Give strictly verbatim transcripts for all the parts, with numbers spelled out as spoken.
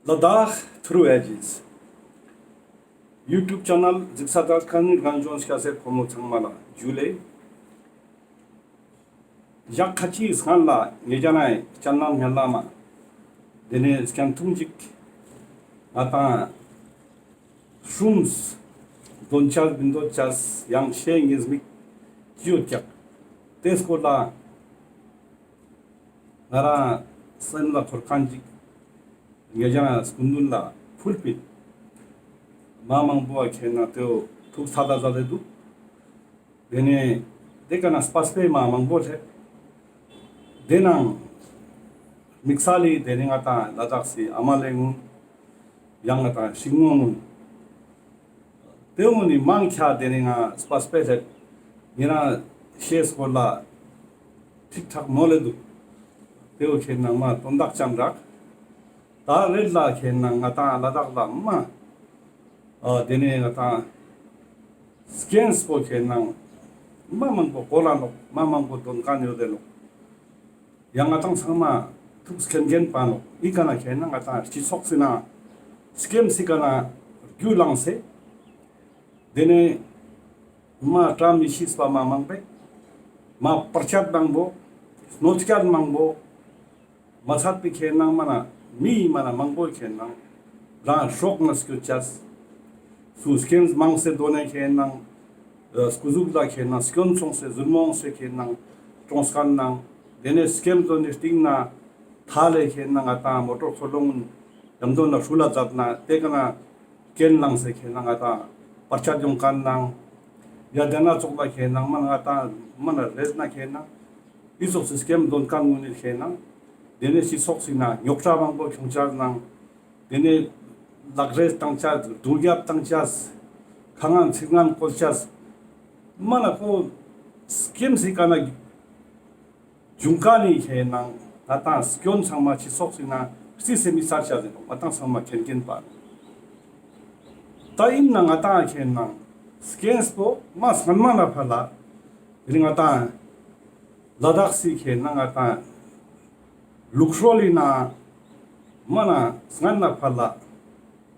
ལ་དྭགས་ཐུརུ་ཨེ་ཇིས་ཡུ་ཊུབ་ཆེ་ནལ་གཟིགས་ས་དང་ཀ་ནི་རྒན་གཞོན་སྐྱ་སེར་ཕོ་མོ་ཚང་མ་ལ་ཇུ་ལེ། ཞག་ཁ་ཅིག་སྔན་ལ་ངེད་ཅག་ནའི་སྤྱན་ལམ་སྙན་ལམ་མ་དེ་ནས་སྐྱན་ཐུང་ཅིག་ང་དང་སྲུངས་དོན་ཆ་མི་དོན་ཆ་ཡང་ཤེས་ངེས་མིག་ཅི་ཡོད་ཀྱག་དེ་སྐོར་ལ་ང་རང་སེམས་ལ་འཁོར་མཁན་ཅིག་ངེད་ཅག་སྐུ་མདུན་ལ་ཕུལ་པིན། མ་མང་པོ་ཁེན་ན་དེའོ་ཐུགས་ཐད་ད་མཛད་དེ་འདུག་དེ་ནས་དེ་ཀ་ན་སྤེ་ར་མ་མང་པོ་སླེབས། དེ་ནང་དམིགས་བསལ་ལི་དེ་ནས་ང་དང་ལ་དྭགས་སི་ཨ་མ་ལེ་གུན་ཡང་ང་དང་ཤིང་མོ་གུན་དེ་གུན་ནི་མང་ཆེ་དེ་ནས་ང་སྤེ་ར་སླེབས། ཉེ་རང་ཤེས་སྐོར་ལ་ཁྲིག་ཁྲག་མོལ་ལེ་འདུག་དེའོ་ཁེན་ན་མ་དོན་དག་ཅན་རག་ད་རེད་ལ་ཁེན་ན་ང་དང་ལ་དྭགས་ལ་མ། ཨ་དེ་ནས་ང་དང་སྐྱེམས་པོ་ཁེན་ན་མ་མང་པོ་གོ་ལ་ནོག་མ་མང་པོ་དོན་མཁན་ཡོད་དེ་ནོག་ཡང་ང་དང་ཚང་མ་ཐུགས་མཁྱེན་མཁྱེན་པ་ནོག་ཨི་ཀ་ན་ཁེན་ན་ང་དང་སྤྱི་ཚོགས་སི་ན་སྐྱེམས་སི་ཀ་ན་རྒྱུ་ལངས་སེ། དེ་ནས་མ་བཀྲ་མི་ཤིས་པ་མ་མང་པོ། མ་བར་ཆད་མང་པོ། གནོད་སྐྱོན་མང་པོ། མ་ཚད་པའི་ཁེན་ན་མ་ན་མི་མ་ན་མང་པོ་ཁེན་ན་རང་སྲོག་ན་སྐྱོད་ཅས། སུ་སྐྱེམས་མང་སེ་དོ་ནས་ཁེན་ན་སྐུ་གཟུགས་ལ་ཁེན་ན་སྐྱོན་སོང་སེ་ཟུར་མོ་སེ་ཁེན་ན་གྲོངས་མཁན་ནང་དེ་ནས་སྐྱེམས་དོ་ནས་སྟིང་ན་ཐ་ལེ་ཁེན་ན་ང་དང་མོ་ཊོར་འཁོར་ལོ་ཡམ་དོ་ན་ཧྲུལ་ལ་མཛད་ན་དེ་ཀ་ན་རྐྱེན་ལངས་སེ་ཁེན་ན་ང་དང་བར་ཆད་ཡོང་མཁན་ནང་ཡ་དེ་ན་ཙོགས་ལ་ཁེན་ན་མ་ན་ང་དང་མ་ན་རེས་ན་ཁེན་ན། ཨི་ཙོགས་སི་སྐྱེམས་དོན་མཁན་གུན་ནི་ཁེན་ན། དེ་ནས་སྤྱི་ཚོགས་སི་ན་རྙོག་དྲ་མང་པོ་ཁྱོང་ཆ་ནང་། དེ་ནས་ལག་རེས་བཏང་ཆ་རྡུང་རྒྱབ་བཏང་ཆ། ཁ་ངན་ཚིག་ངན་བཀོལ་ཆ། མ་ན་ཁོ་སྐྱེམས་སི་ཀ་ན་བྱུང་མཁན་ནི་ཁེན་ན་ང་དང་སྐྱོན་ཚང་མ་སྤྱི་ཚོགས་སི་ན་རྩིས་སེ་མི་ཚར་ཆ་ཟེར་ང་དང་ཚང་མ་མཁྱེན་མཁྱེན་པ། ད་ཨིན་ན་ང་དང་ཁེན་ན་སྐྱེམས་པོ་མ་སྔན་མ་ན་ཕར་ལ། དེ་ནི་ང་དང་ལ་དྭགས་སི་ཁེན་ན་ང་དང་ལུགས་སྲོལ་ལི་ན་མ་ན་སྔན་ན་ཕར་ལ་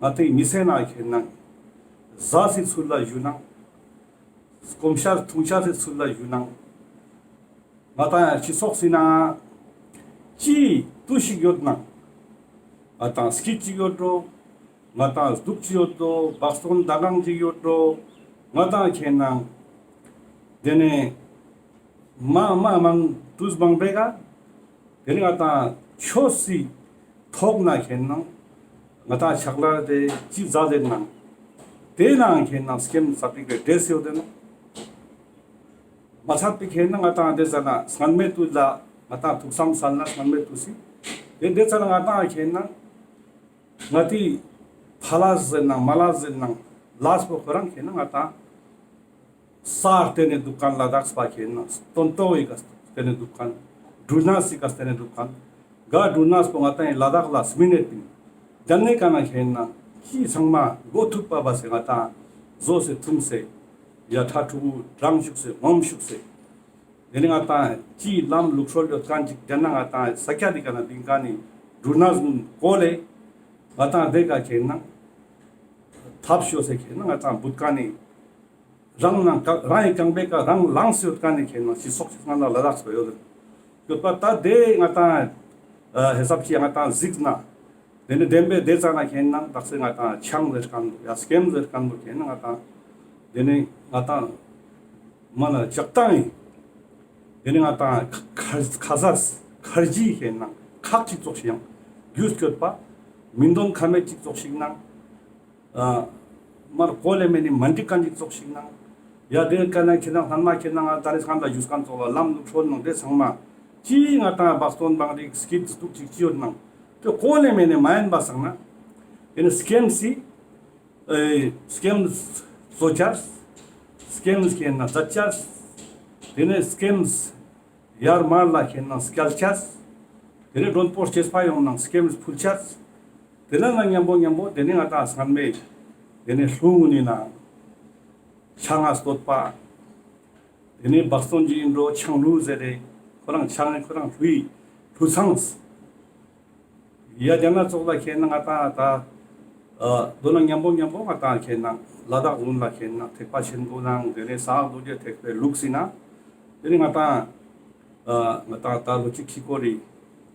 ང་དང་མི་ཚེ་ན་ཁེན་ན་ཟས་སི་ཚུལ་ལ་ཞུ་ན་སྐོམ་ཤ་འཐུང་ཤ་སི་ཚུལ་ལ་ཞུ་ན་ང་དང་སྤྱི་ཚོགས་སི་ན་ཅི་དུས་ཤིག་ཡོད་ན་ང་དང་སྐྱིད་ཅིག་ཡོད་འགྲོ། ང་དང་སྡུག་ཅི་ཡོད་དོ། བག་སྟོན་ཟླ་གང་ཅིག་ཡོད་དོ། ང་དང་ཁེན་ན་དེ་ནས་མ་མ་མང་དུས་མང་པོའི་ཀ་དེ་ནས་ང་དང་ཆོས་སི་ཐོག་ན་ཁེན་ན་ང་དང་ཕྱག་ལས་དེ་ཅི་མཛད་དེ་ན་དེ་ནང་ཁེན་ན་སྐྱེམས་ས་པིག་པའི་འདྲེས་ཡོད་དེ་ན་མ་ཚད་པའི་ཁེན་ན་ང་དང་དེ་ཟ་ན་སྔན་མའི་དུས་ལ་ང་དང་ཐུགས་བསམ་སལ་ན་སྔན་མའི་དུས་སི་དེ་འདྲེས་ས་ན་ང་དང་ཁེན་ན། ང་དེ་ཕ་ལ་ཟེར་ན་མ་ལ་ཟེར་ན་ལས་པོ་ཁོ་རང་ཁེན་ན་ང་དང་ས་བརྟེན་ནས་འདུག་མཁན། ལ་དྭགས་པ་ཁེན་ན་སྟོན་ཐོག་ཡི་ཀ་བརྟེན་ནས་འདུག་མཁན། འབྲུ་སྣ་སི་ཀ་བརྟེན་ནས་འདུག་མཁན། ག་འབྲུ་སྣ་པོ་ང་དང་ཡི་ལ་དྭགས་ལ་སྨིན་ནས་པིན། དེ་ནས་ཀ་ན་ཁེན་ན་ཅི་ཚང་མ་མགོ་ཐུག་པ་བ་སེ་ང་དང་བཟོ་སེ་འཐུང་སེ་ཡ་ཁྲ་ཕྲུ་གུ་དྲང་བཅུག་སེ་ངོམ་བཅུག་སེ། དེ་ནི་ང་དང་ཅི་ལམ་ལུགས་སྲོལ་ཡོད་མཁན་ཅིག་དེ་ན་ང་དང་ས་སྐྱ་དེ་ཀ་ན་བིང་མཁན་ནི་འབྲུ་སྣ་གུན་བཀོལ་ལེ། ང་དང་དེ་ཀ་ཁེན་ན་ཐབས་ཤོས་སེ་ཁེན་ན་ང་དང་བུད་མཁན་ནི་རང་ནང་ཀ་རང་ཡི་རྐང་པའི་ཀ་རང་ལངས་སེ་ཡོད་མཁན་ནི་ཁེན་ན་སྤྱི་ཚོགས་སི་ནང་ལ་ལ་དྭགས་པ་ཡོད་ཡོད་པ་ད་དེ་ང་དང་ཧེ་སབ་ཅི་ང་དང་གཟིགས་ན། དེ་ནི་བདེན་པའི་དེ་ཙ་ན་ཁེན་ན་དག་ས་ང་དང་ཆང་ཟེར་མཁན་ཡ་སྐྱེམས་ཟེར་མཁན་པོ་ཁེན་ན་ང་དང་དེ་ནི་ང་དང་མ་ན་ལྕགས་ཐང་ཡིན། དེ་ནི་ང་དང་ཁ་ཁ་ཟས་ཁར་ཇི་ཁེན་ན་ཁག་ཅིག་ཙོགས་ཤིག་ཡང་རྒྱུས་སྐྱོད་པ་མི་འདོན་ཁ་མེད་ཅིག་ཙོགས་ཤིག་ན་མར་བཀོལ་ལེ་མེད་ནི་མ་འགྲིག་མཁན་ཅིག་ཙོགས་ཤིག་ན་ཡ་དེ་ཀ་ན་ཁེན་ན་སྔན་མ་ཁེན་ན་ང་ད་རེས་སྔན་ལ་རྒྱུས་མཁན་ཙོགས་ལ་ལམ་ལུགས་སྲོལ་ནང་དེ་ཚང་མ་ཅི་ང་དང་བག་སྟོན་བང་རིག་སྐྱིད་སྡུག་ཅིག་ཅི་ཡོད་ནང་དེ་བཀོལ་ལེ་མེད་ནི་མ་ཡིན་པ་སང་ན་དེ་ནི་སྐྱེམས་སི་ཨེ་སྐྱེམས་བཟོ་ཆས། སྐྱེམས་ཁེན་ན་མཛད་ཆས། དེ་ནས་སྐྱེམས་ཡར་མར་ལ་ཁེན་ན་སྐྱལ་ཆས། དེ་ནས་མགྲོན་པོ་སྐྱེས་པ་ཡོང་ན་སྐྱེམས་ཕུལ་ཆས། དེ་ནས་ན་མཉམ་པོ་མཉམ་པོ་དེ་ནས་ང་དང་སྔན་མའི་དེ་ནས་ལྷུང་ནི་ན་ཆང་ང་བསྟོད་པ། དེ་ནས་བག་སྟོན་གྱི་ཡིན་འགྲོ་ཆང་ལུ་ཟེར་རེ་ཁོ་རང་ཆང་ཁོ་རང་ལྷུའི་ལྷུ་ཚང་། ཡ་རྒྱ་ནག་ཙོགས་ལ་ཁེ་ན་ང་ཏང་ད་ཨ་དོ་ན་མཉམ་པོ་མཉམ་པོ་ང་ཏང་ཁེ་ན་ལ་དྭགས་ལུན་ལ་ཁེ་ན་ཐེག་པ་ཆེན་པོ་ནང་དེ་ནས་ས་རྡོ་རྗེ་ཐེག་པའི་ལུགས་སི་ན་དེ་ནས་ང་ཏང་ཨ་ང་ཏང་ད་ལོ་གཅིག་ཁི་སྐོར་རི་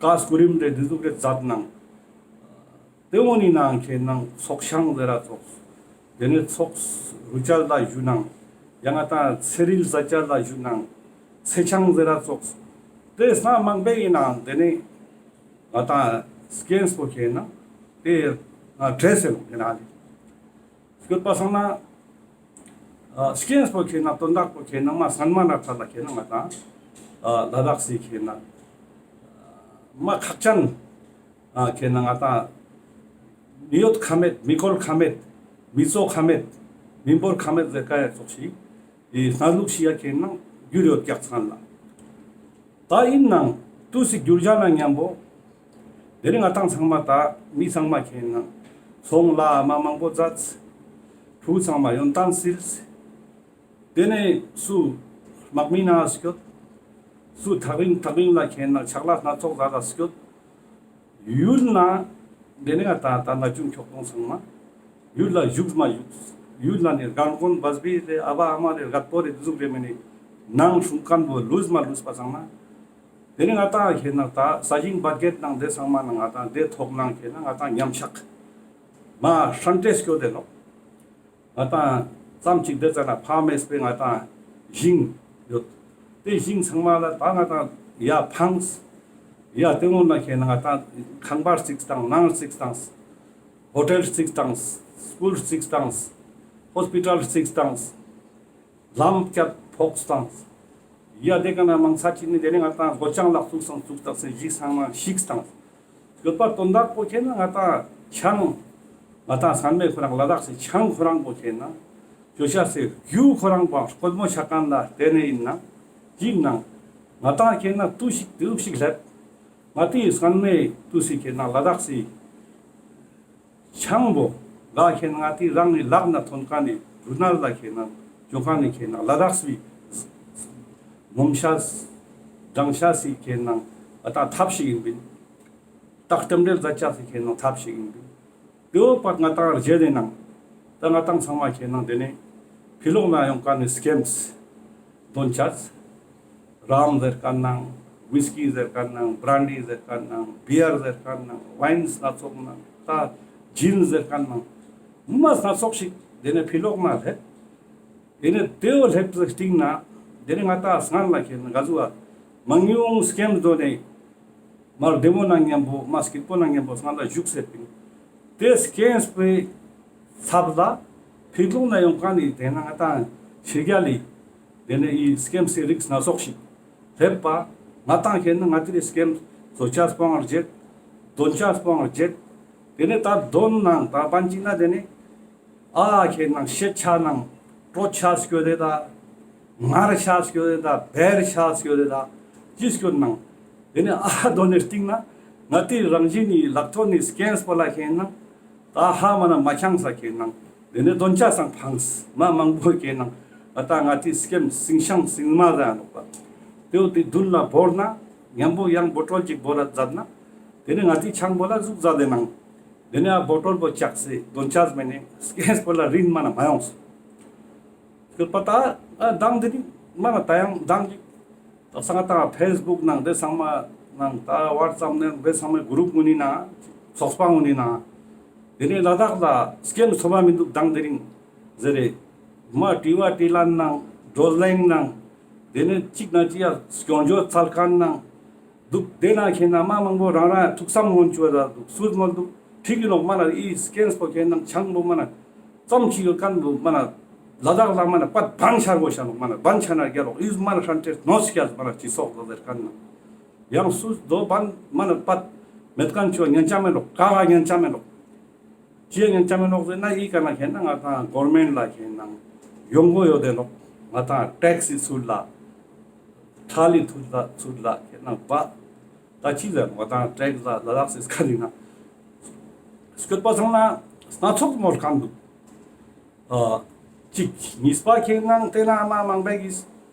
ཀ་སྐུ་རིམ་རེ་འདི་ཟུག་རེ་མཛད་ནང་དེ་འོ་ནི་ནང་ཁེ་ན་ཚོགས་ཞང་ཟེར་ར་ཙོགས། དེ་ནས་ཚོགས་རུ་ཅལ་ལ་ཞུ་ནང་། ཡང་ང་ཏང་ཚེ་རིལ་ཟ་ཅལ་ལ་ཞུ་ནང་། ཚེ་ཆང་ཟེར་ར་ཙོགས། དེ་སྣ་མང་པོ་ཡིན་ནང་དེ་ནས་ང་ཏང་སྐྱེམས་པོ་ཁེ་ན་དེ་ང་བྲེས་ཟེར་ནོ་ཁེ་ན་ལེ། སྐྱོད་པ་སང་ན་ཨ་སྐྱེམས་པོ་ཁེ་ན་དོན་དག་པོ་ཁེ་ན་མ་སྔན་མ་ན་ཁ་ལ་ཁེ་ན་ང་ཏང་ཨ་ལ་དྭགས་སི་ཁེ་ན་མ་ཁག་ཅན་ཨ་ཁེ་ན་ང་ཏང་མི་ཡོད་ཁ་མེད། མི་ཁོལ་ཁ་མེད། མི་ཚོ་ཁ་མེད། མི་འབོར་ཁ་མེད་ཟེར་ཀ་ཡ་ཙོགས་ཤིག་ཨི་སྣ་ལུགས་ཤིག་ཡ་ཁེ་ན་འགྱུར་ཡོད་ཀྱག་ཚང་ལ། ད་ཡིན་ནང་དུས་སི་འགྱུར་བྱ་ན་མཉམ་པོ་དེ་ནས་ང་ཏང་ཚང་མ་ད་མི་ཚང་མ་ཁེ་ན་ཚོང་ལ་མ་མང་པོ་མཛད། ཕྲུ་གུ་ཚང་མ་ཡོན་ཏན་སིལ། དེ་ནས་སུ་དམག་མི་ནང་སྐྱོད། སུ་ཐག་རིང་ཐག་རིང་ལ་ཁེ་ན་ཕྱག་ལས་སྣ་ཚོགས་ཟ་ལ་སྐྱོད། ཡུལ་ན་དེ་ནས་ང་ཏང་ད་ན་ཆུང་ཁྱོག་ཐོང་ཚང་མ་ཡུལ་ལ་བཞུགས་མ་བཞུགས། ཡུལ་ལ་ནི་རྒན་རྒོན་བཟའ་བི་རེ་ཨ་བ་ཨ་མ་རེ་རྒད་པོ་རེ་དེ་ཟུག་རེ་མེ་ནི་ནང་སྲུང་མཁན་པོ་ལུས་མ་ལུས་པ་ཚང་མ་དེ་ནས་ང་ཏང་ཁེ་ན་ད་ས་ཞིང་བར་གད་ནང་དེ་ཚང་མ་ནང་ང་ཏང་དེ་ཐོག་ནང་ཁེ་ན་ང་ཏང་ཉམས་ཆག་མ་ཧྲན་ཏེ་སྐྱོད་དེ་ནོག། ང་ཏང་ཙམ་ཅིག་དེ་ཙ་ན་ཕ་མེས་པའི་ང་ཏང་ཞིང་ཡོད། དེ་ཞིང་ཚང་མ་ལ་ད་ང་ཏང་ཡ་ཕངས། ཡ་དེ་སྔོན་ན་ཁེ་ན་ང་ཏང་ཁང་པ་རྩིགས་དང་ནང་རྩིགས་དང་ཧོ་ཊེལ་རྩིགས་དང་སྐུལ་རྩིགས་དང་ཧོ་སྤི་ཊལ་རྩིགས་དང་ལམ་བཅད་ཕོགས་དང་། ཡ་དེ་ཀ་ན་མང་ཚ་ཅི་ནི་དེ་ནི་ང་ཏང་སྒོ་ལྕང་ལག་ཚུགས་སང་ཚུགས་དང་སེ་ཞིག་སང་མ་ཞིག་དང་། སྐྱོད་པ་དོན་དག་པོ་ཁེ་ན་ང་ཏང་ཆང་། ང་ཏང་སང་མེ་ཁོ་རང་ལ་དྭགས་སི་ཆང་ཁོ་རང་པོ་ཁེ་ན་ཅོ་ཤ་སེ་རྒྱུ་ཁོ་རང་པོ་སྐོལ་མོ་ཆ་མཁན་ལ་དེ་ནས་ཡིན་ན་ཅིག་ན་ང་ཏང་ཁེ་ན་ཏུ་ཞིག་ཏུ་ཞིག་ལེབ། ང་ཏི་སང་མེ་ཏུ་སི་ཁེ་ན་ལ་དྭགས་སི་ཆང་པོ་ག་ཁེ་ན་ང་ཏི་རང་ནི་ལག་ན་ཐོན་མཁན་ནི་རུ་ནར་ལ་ཁེ་ན་ཅོ་མཁན་ནི་ཁེ་ན་ལ་དྭགས་སི་ངོམ་ཤ་སྦྲང་ཤ་སི་ཁེ་ན་ང་ཏང་ཐབས་ཤིག་ཡིན་པིན། ཏག་ཏེམ་རེལ་ཛ་ཅག་སི་ཁེ་ན་ཐབས་ཤིག་ཡིན་པིན། དེའོ་པར་ང་ཏང་རྗེས་དེ་ནང་ད་ང་ཏང་ཚང་མ་ཁེ་ན་དེ་ནས་ཕི་ལོག་ན་ཡོང་མཁན་ནི་སྐེམས་དོན་ཆ། རམ་ཟེར་མཁན་ནང་ཝིས་ཀི་ཟེར་མཁན་ནང་བྷྲན་ཌི་ཟེར་མཁན་ནང་བི་ཡར་ཟེར་མཁན་ནང་ཝའིན་སྣ་ཚོགས་ནང་ད་ཇིན་ཟེར་མཁན་ནང་མ་སྣ་ཚོགས་ཤིག་དེ་ནས་ཕི་ལོག་ན་སླེབས། དེ་ནས་དེའོ་སླེབས་སྟིང་ན་དེ་ནས་ང་ཏང་སྔན་ལ་ཁེ་ན་ག་ཟུག་མང་ཉུང་སྐེམས་དོ་ནས་མར་བདེ་མོ་ནང་མཉམ་པོ་མ་སྐྱིད་པོ་ནང་མཉམ་པོ་སྔན་ལ་བཞུགས་སེ་པིན། དེ་སྐེམས་པའི་ཚབ་ལ་ཕི་ལོག་ན་ཡོང་མཁན་ནི་དེ་ན་ང་ཏང་ཕྱི་རྒྱལ་ལི་དེ་ནས་ཨི་སྐེམས་སི་རིགས་སྣ་ཚོགས་ཤིག་སླེབས་པ་ང་ཏང་ཁེ་ན་ང་ཏི་རི་སྐེམས་བཟོ་ཆ་སྤོང་བར་བྱེད། དོན་ཆ་སྤོང་བར་བྱེད། དེ་ནས་ད་དོན་ནང་ད་བན་ཅིག་ན་དེ་ནས་ཨ་ཁེ་ནང་ཤེད་ཆ་ནང་གྲོ་ཆ་སྐྱོད་དེ་ད་ངར་ཆ་སྐྱོད་དེ་ད་བེར་ཆ་སྐྱོད་དེ་ད་ཅི་སྐྱོད་ནང་དེ་ནས་ཨ་དོན་ནས་སྟིང་ན་ང་ཏི་རང་བཞིན་ནི་ལག་ཐོག་ནི་སྐེམས་པོ་ལ་ཁེ་ན་ད་ཧ་མ་ན་མ་ཆང་ས་ཁེ་ན་དེ་ནས་དོན་ཆ་སང་ཕངས་མ་མང་པོ་ཁེ་ན་ང་ཏང་ང་ཏི་སྐེམས་སིང་ཤང་སིང་མ་ཟ་ཡ་ནོག་པ། དེའོ་དེ་མདུན་ལ་བོར་ན་མཉམ་པོ་ཡང་བོ་ཊོལ་ཅིག་བོར་ར་མཛད་ན་དེ་ནས་ང་ཏི་ཆང་པོ་ལ་ཟུག་ཟ་དེ་ནང་དེ་ནས་ཨ་བོ་ཊོལ་པོ་བཅག་སེ་དོན་ཆ་མེ་ནས་སྐེམས་པོ་ལ་རིན་མ་ན་མ་ཡོངས། སྐྱོད་པ་ད་ཨ་མདང་དེ་རིང་མ་ན་ད་ཡང་མདང་གི་ད་སང་ད་ཕེས་བུག་ནང་དེ་ཚང་མ་ནང་ད་ཝ་ཊི་སེབ་ནང་དེ་ཚང་མའི་གུ་རུབ་ངུ་ནི་ནང་ཚོགས་པ་ངུ་ནི་ནང་དེ་ནས་ལ་དྭགས་ལ་སྐེམས་ཚོ་བ་མི་འདུག་མདང་དེ་རིང་ཟེར་རེ་མ་དྲི་བ་དྲི་ལན་ནང་བགྲོ་གླེང་ནང་དེ་ནས་གཅིག་ན་གཅིག་ཡ་སྐྱོན་བརྗོད་ཚར་མཁན་ནང་འདུག། དེ་ན་ཁེ་ན་མ་མང་པོ་རང་རང་ཐུགས་བསམ་སྔོན་ཆུ་ད་འདུག་སུས་མོལ་འདུག་ཁྲིག་གི་ལོག་མ་ན་ཨི་སྐེམས་པོ་ཁེ་ན་ཆང་པོ་མ་ན་ཙམ་ཅིག་ཡོད་མཁན་པོ་མ་ན་ལ་དྭགས་ལ་མ་ན་པད་བན་ཆ་རྒོ་ཤ་ལོག་མ་ན་བན་ཆ་ན་རྒྱ་ལོག་ཨིས་མ་ན་ཧྲན་ཏེ་ནོ་སྐྱ་མ་ན་ཅི་སོག་ལ་ཟེར་མཁན་ན་ཡང་སུས་དོ་བན་མ་ན་པད་མེད་མཁན་ཆོ་ཉན་ཆ་མེད་ལོག་ཀ་ག་ཉན་ཆ་མེད་ལོག་ཅི་ཡ་ཉན་ཆ་མེད་ལོག་ཟེར་ན་ཨི་ཀ་ན་ཁེ་ན་ང་ཏང་གོར་མེན་ལ་ཁེ་ན་ཡོང་སྒོ་ཡོད་དེ་ལོག་ང་ཏང་ཊེགས་སི་ཚུལ་ལ་ཁྲལ་ལི་ཚུལ་ལ་ཚུལ་ལ་ཁེ་ན་བ། ད་ཅི་ཟེར་ང་ཏང་ཊེགས་ལ་ལ་དྭགས་སི་ཁ་ནི་ན་སྐྱོད་པ་སང་ན་སྣ་ཚོགས་མོལ་མཁན་འདུག། ཨ་གཅིག་གཉིས་པ་ཁེ་ན་དེ་ན་མ་མང་པོ་གིས་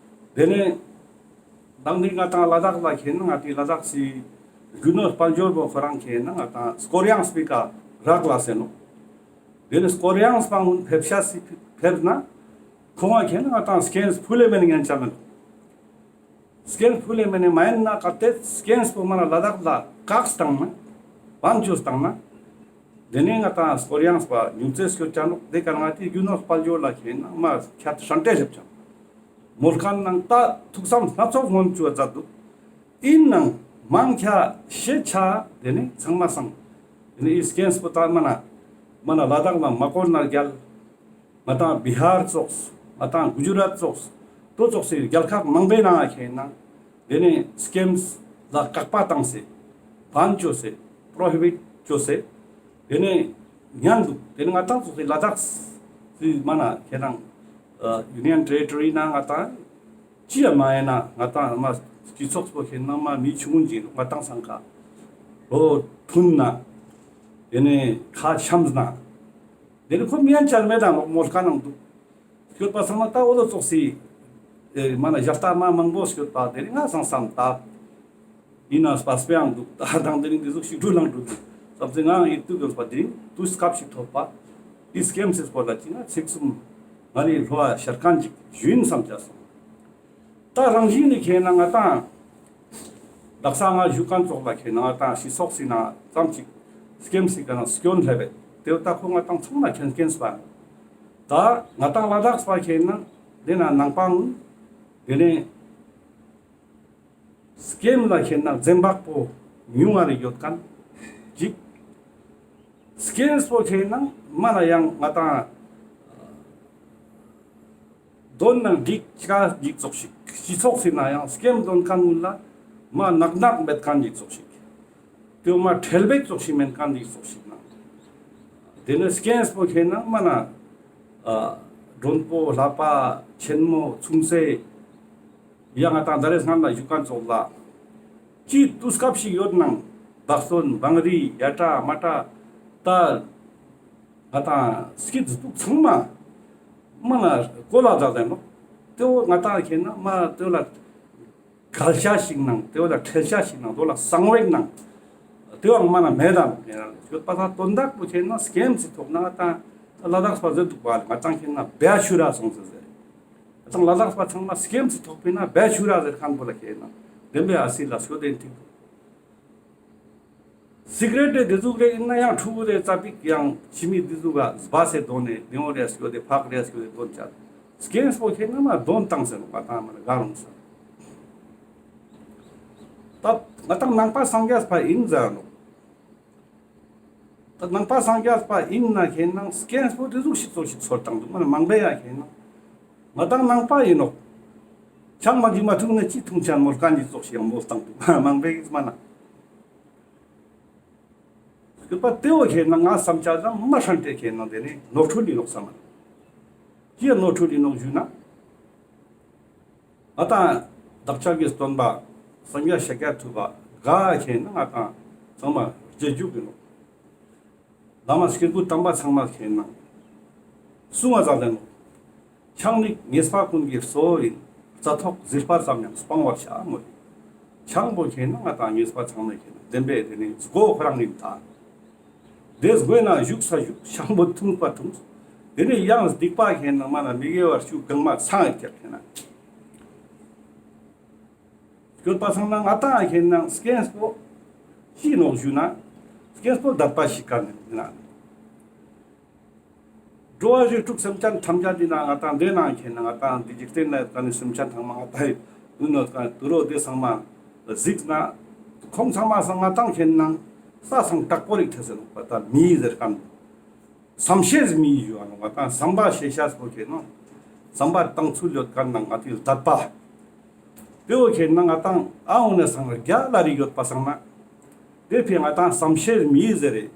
དེ་ནས་མདང་དེ་ང་ཏང་ལ་དྭགས་ལ་ཁེ་ན་ང་ཏི་ལ་དྭགས་སི་ རྒྱུ་ནོར་དཔལ་འབྱོར་པོ་ཁོ་རང་ཁེ་ན་ང་ཏང་སྐོར་གཡེང་སྤེ་ཀ་རག་ལ་ཟེར་ནོག། དེ་ནི་སྐོར་གཡེང་སྤང་ཀུན་ཕེབས་ཤ་སི་ཕེབས་ན་ཁོང་ང་ཁེ་ན་ང་ཏང་སྐེམས་ཕུལ་ལེ་མེན་ཉན་ཆ་མེད། སྐེམས་ཕུལ་ལེ་མེན་ནི་མ་ཡིན་ན་གལ་ཏེ་སྐེམས་པོ་མ་ན་ལ་དྭགས་ལ་བཀག་སྟངས་ན་བན་ཅོས་སྟངས་ན། དེ་ནས་ང་ཏང་སྐོར་གཡེང་སྤ་ཉུང་ཙེ་སྐྱོད་ཅ་ནོག། དེ་ཀ་ང་ཏི་རྒྱུ་ནོར་དཔལ་འབྱོར་ལ་ཁེ་ན་མ་ཁྱད་ཧྲན་ཏེ་སླེབས་ཅ། མོལ་ཁན་ནང་ད་ཐུགས་བསམ་སྣ་ཚོགས་སྔོན་བཅུག་མཛད་འདུག། ཡིན་ནང་མང་ཆེ་ཤས་ཆ་དེ་ནི་ཚང་མ་སང་། དེ་ནི་ཨི་སྐེམས་པོ་ད་མ་ན་མ་ན་ལ་དྭགས་ལ་མ་བཀོལ་ན་རྒྱལ། ང་ཏང་བི་ཧར་ཙོགས། ང་ཏང་གུ་ཇུ་རཱཏ་ཙོགས། དོ་ཙོགས་སི་རྒྱལ་ཁག་མང་པོའི་ནང་ཁེ་ན་དེ་ནི་སྐེམས་ལ་བཀག་པ་བཏང་སེ་བན་ཅོས་སེ་པྲོ་ཧི་བིཊ་ཅོས་སེ་དེ་ནི་ཉན་འདུག། དེ་ནི་ང་ཏང་ཙོགས་སི་ལ་དྭགས་སི་མ་ན་ཁེ་ན་ཡུ་ནི་ཡན་ཊེ་རི་ཊོ་རི་ནང་ང་ཏང་ཅི་ཡ་མ་ཡིན་ན་ང་ཏང་མ་སྤྱི་ཚོགས་པོ་ཁེ་ན་མ་མི་ཆུང་ངུན་ཅིག་ང་ཏང་སང་ཁ་ལོ་ཐུན་ན་དེ་ནི་ཁ་འཆམས་ན། དེ་ནི་ཁོ་མི་ཡན་ཆ་མེད་དང་མོལ་ཁན་ནང་འདུག། སྐྱོད་པ་སང་ན་ད་འོ་ལོ་ཙོགས་སི་ཨེ་མ་ན་ཞལ་ལྟ་མ་མང་པོ་སྐྱོད་པ་དེ་ནི་ང་སང་བསམ་ད། ཡིན་ན་སྤ་སྤེའང་འདུག། ད་དང་དེ་རིང་འདི་ཟུག་ཞིག་འགྲུལ་ལང་འགྲུལ་འདུག་བསམ་སེ་ང་ཡིད་དུ་དགོས་པ་དེ་རིང་དུས་སྐབས་ཤིག་ཐོབ་པ། འདི་སྐེམས་སི་སྐོར་ལ་ཅི་ང་ཚིག་གསུམ་ང་རི་ལྷོ་བ་ཤར་ཁན་ཅིག་ཞུ་ཡིན་བསམ་བྱ་སོང་། ད་རང་བཞིན་ནི་ཁེ་ན་ང་ཏང་དག་ས་ང་བཞུགས་ཁན་ཙོགས་ལ་ཁེ་ན་ང་ཏང་ཤི་སོགས་སི་ན་ཙམ་ཅིག་སྐེམས་སི་ཀ་ན་སྐྱོན་ལྷེ་བེ་དེ་ད་ཁོ་ང་ཏང་ཚང་མ་མཁྱེན་མཁྱེན་སྤ། ད་ང་ཏང་ལ་དྭགས་པ་ཁེ་ན་དེ་ན་ནང་པ་ངུན་དེ་ནས་སྐེམས་ལ་ཁེ་ན་འཛེམ་བག་པོ་ཉུང་ང་རེ་ཡོད་ཁན་ཅིག། སྐེམས་པོ་ཁེ་ན་མ་ན་ཡང་ང་ཏང་དོན་ན་འགྲིག་ཆ་འགྲིག་ཙོགས་ཤིག། སྤྱི་ཚོགས་སི་ན་ཡང་སྐེམས་དོན་ཁན་ངུན་ལ་མ་ནག་ནག་མེད་ཁན་འགྲིག་ཙོགས་ཤིག། དེ་མ་ཁྲེལ་བེག་ཙོགས་ཤིག་མེན་ཁན་འགྲིག་ཙོགས་ཤིག་ན། དེ་ནི་སྐེམས་པོ་ཁེ་ན་མ་ན་ཨ་མགྲོན་པོ་ལྷ་པ་ཆེན་མོ་ཆུང་ཚེ། ཡང་ང་ཏང་ད་རེས་སྔ་ལ་བཞུགས་ཁན་ཙོགས་ལ་ཅི་དུས་སྐབས་ཤིག་ཡོད་ནང་བག་སྟོན་བང་རི་ཡ་ཏྲ་མ་ཏྲ་ད་ང་ཏང་སྐྱིད་སྡུག་ཚང་མ་མ་ན་གོ་ལ་ཛ་ཟེར་ནོག། དེ་བོ་ང་ཏང་ཁེ་ན་མ་དེ་བོ་ལ་གལ་ཆ་ཞིག་ནང་དེ་བོ་ལ་ཁྲེལ་ཆ་ཞིག་ནང་དེ་བོ་ལ་གསང་བའི་ནང་དེ་བོ་མ་ན་མེད་དམ་ཁེ་ན་ཡོད་པ་ད་དོན་དག་པོ་ཁེ་ན་སྐེམས་སི་ཐོག་ན་ང་ཏང་ལ་དྭགས་པ་ཟེར་འདུག་པ་ང་ཏང་ཁེ་ན་བེ་ཤུ་ར་སོང་ཟེར་ཟེར། ང་ཏང་ལ་དྭགས་པ་ཚང་མ་སྐེམས་སི་ཐོག་པའི་ན་བེ་ཤུ་ར་ཟེར་ཁན་པོ་ལ་ཁེ་ན་བདེན་པའི་ཨ་སི་ལ་སོ་དེན་ཐིག་སི་ག་རེཊ་དེ་དེ་ཟུག་རེ་ཡིན་ན་ཡང་ཕྲུ་གུ་དེ་ཙ་པིག་ཡང་ཕྱི་མི་དེ་ཟུག་ག་སྦ་སེ་དོན་ནས་ནེའོ་རེ་སྐྱོ་དེ་ཕག་རེ་སྐྱོ་དེ་དོན་ཆ་སྐེམས་པོ་ཁེ་ན་མ་དོན་བཏང་ཟེར་ནོག་པ་ཏང་མ་ན་ག་རུང་ས། ད་ང་ཏང་ནང་པ་སངས་རྒྱས་པ་ཡིན་ཟེར་ནོག། ད་ནང་པ་སངས་རྒྱས་པ་ཡིན་ན་ཁེ་ན་སྐེམས་པོ་དེ་ཟུག་ཤིག་ཙོགས་ཤིག་ཚོར་བཏང་འདུག་མ་ན་མང་པོ་ཡ་ཁེ་ན་ང་ཏང་ནང་པ་ཡིན་ནོག། ཆང་མ་གི་མ་འཐུང་ན་ཅི་འཐུང་ཆ་མོལ་ཁན་ཅིག་ཙོགས་ཤིག་ཡང་མོལ་བཏང་འདུག་མང་པོ་ཡིན་མ་ན། སྐྱོད་པ་དེ་བོ་ཁེ་ན་ང་བསམ་ཆ་ཙམ་མ་ཧྲན་ཏེ་ཁེ་ན་དེ་ནི་ནོར་འཁྲུལ་ཡིན་ནོག་བསམ་མ། ཅི་ཡ་ནོར་འཁྲུལ་ཡིན་ནོག་ཞུ་ན། ང་ཏང་བདག་ཅག་གི་སྟོན་པ་སངས་རྒྱས་ཤཱཀྱ་ཐུབ་པ་ག་ཁེ་ན་ང་ཏང་ཚང་མ་རྗེས་འཇུག་གི་ནོག། བླ་མ་སྐྱེས་བུ་དམ་པ་ཚང་མ་ཁེ་ན་གསུང་བ་ཟ་ལེ་ནོག། ཆང་ནི་ཉེས་པ་ཀུན་གྱི་གཙོ་ཡིན། རྩ་ཐོག་བཟི་བར་ཙམ་ཡང་སྤང་བར་བྱ་མོད། ཆང་པོ་ཁེ་ན་ང་ཏང་ཉེས་པ་ཚང་མ་ཁེ་ན་བདེན་པའི་དེ་ནི་སྒོ་ཁོ་རང་ཡིན་ད། དེ་སྒོའི་ནང་བཞུགས་ས་བཞུགས་ཆང་པོ་འཐུང་པ་འཐུང་། དེ་ནི་ཡང་སྡིག་པ་ཁེ་ན་མ་ན་མི་དགེ་བ་བཅུ་གང་མ་ཚང་ཡིན་ཁེ་ན། སྐྱོད་པ་སང་ན་ང་ཏང་ཁེ་ན་སྐེམས་པོ་ཅི་ནོག་ཞུ་ན། སྐེམས་པོ་དད་པ་ཞིག་ག་ནི་ན། འགྲོ་བ་རིགས་དྲུག་སེམས་ཅན་ཐམས་ཅད་འདི་ན་ང་ཏང་འདི་ན་ཁེ་ན་ང་ཏང་འདི་འཇིག་རྟེན་ན་ཡོད་ཁན་ནི་སེམས་ཅན་ཚང་མ་ང་ཏང་ཡོད་ནོག་ཁན་དུ་རོ་དེ་ཚང་མ་གཟིགས་ན་ཁོང་ཚང་མ་སང་ང་ཏང་ཁེ་ན་ས་སང་དྲག་པོ་རིགས་ཐེ་ཟེར་ནོག་པ་ད་མི་ཟེར་ཁན། བསམ་ཤེས་མི་ཡོད་ནོག་ང་ཏང་བསམ་པ་ཤེས་ཤེས་པོ་ཁེ་ན་བསམ་པ་བཏང་ཚུལ་ཡོད་ཁན་ན་ང་ཏི་དད་པ། དེ་བོ་ཁེ་ན་ང་ཏང་ཨ་འོ་ནེ་སང་རྒྱ་ལ་རིགས་ཡོད་པ་སང་ན། དེ་ཕི་ང་ཏང་བསམ་ཤེས་མི་ཟེར་རེ།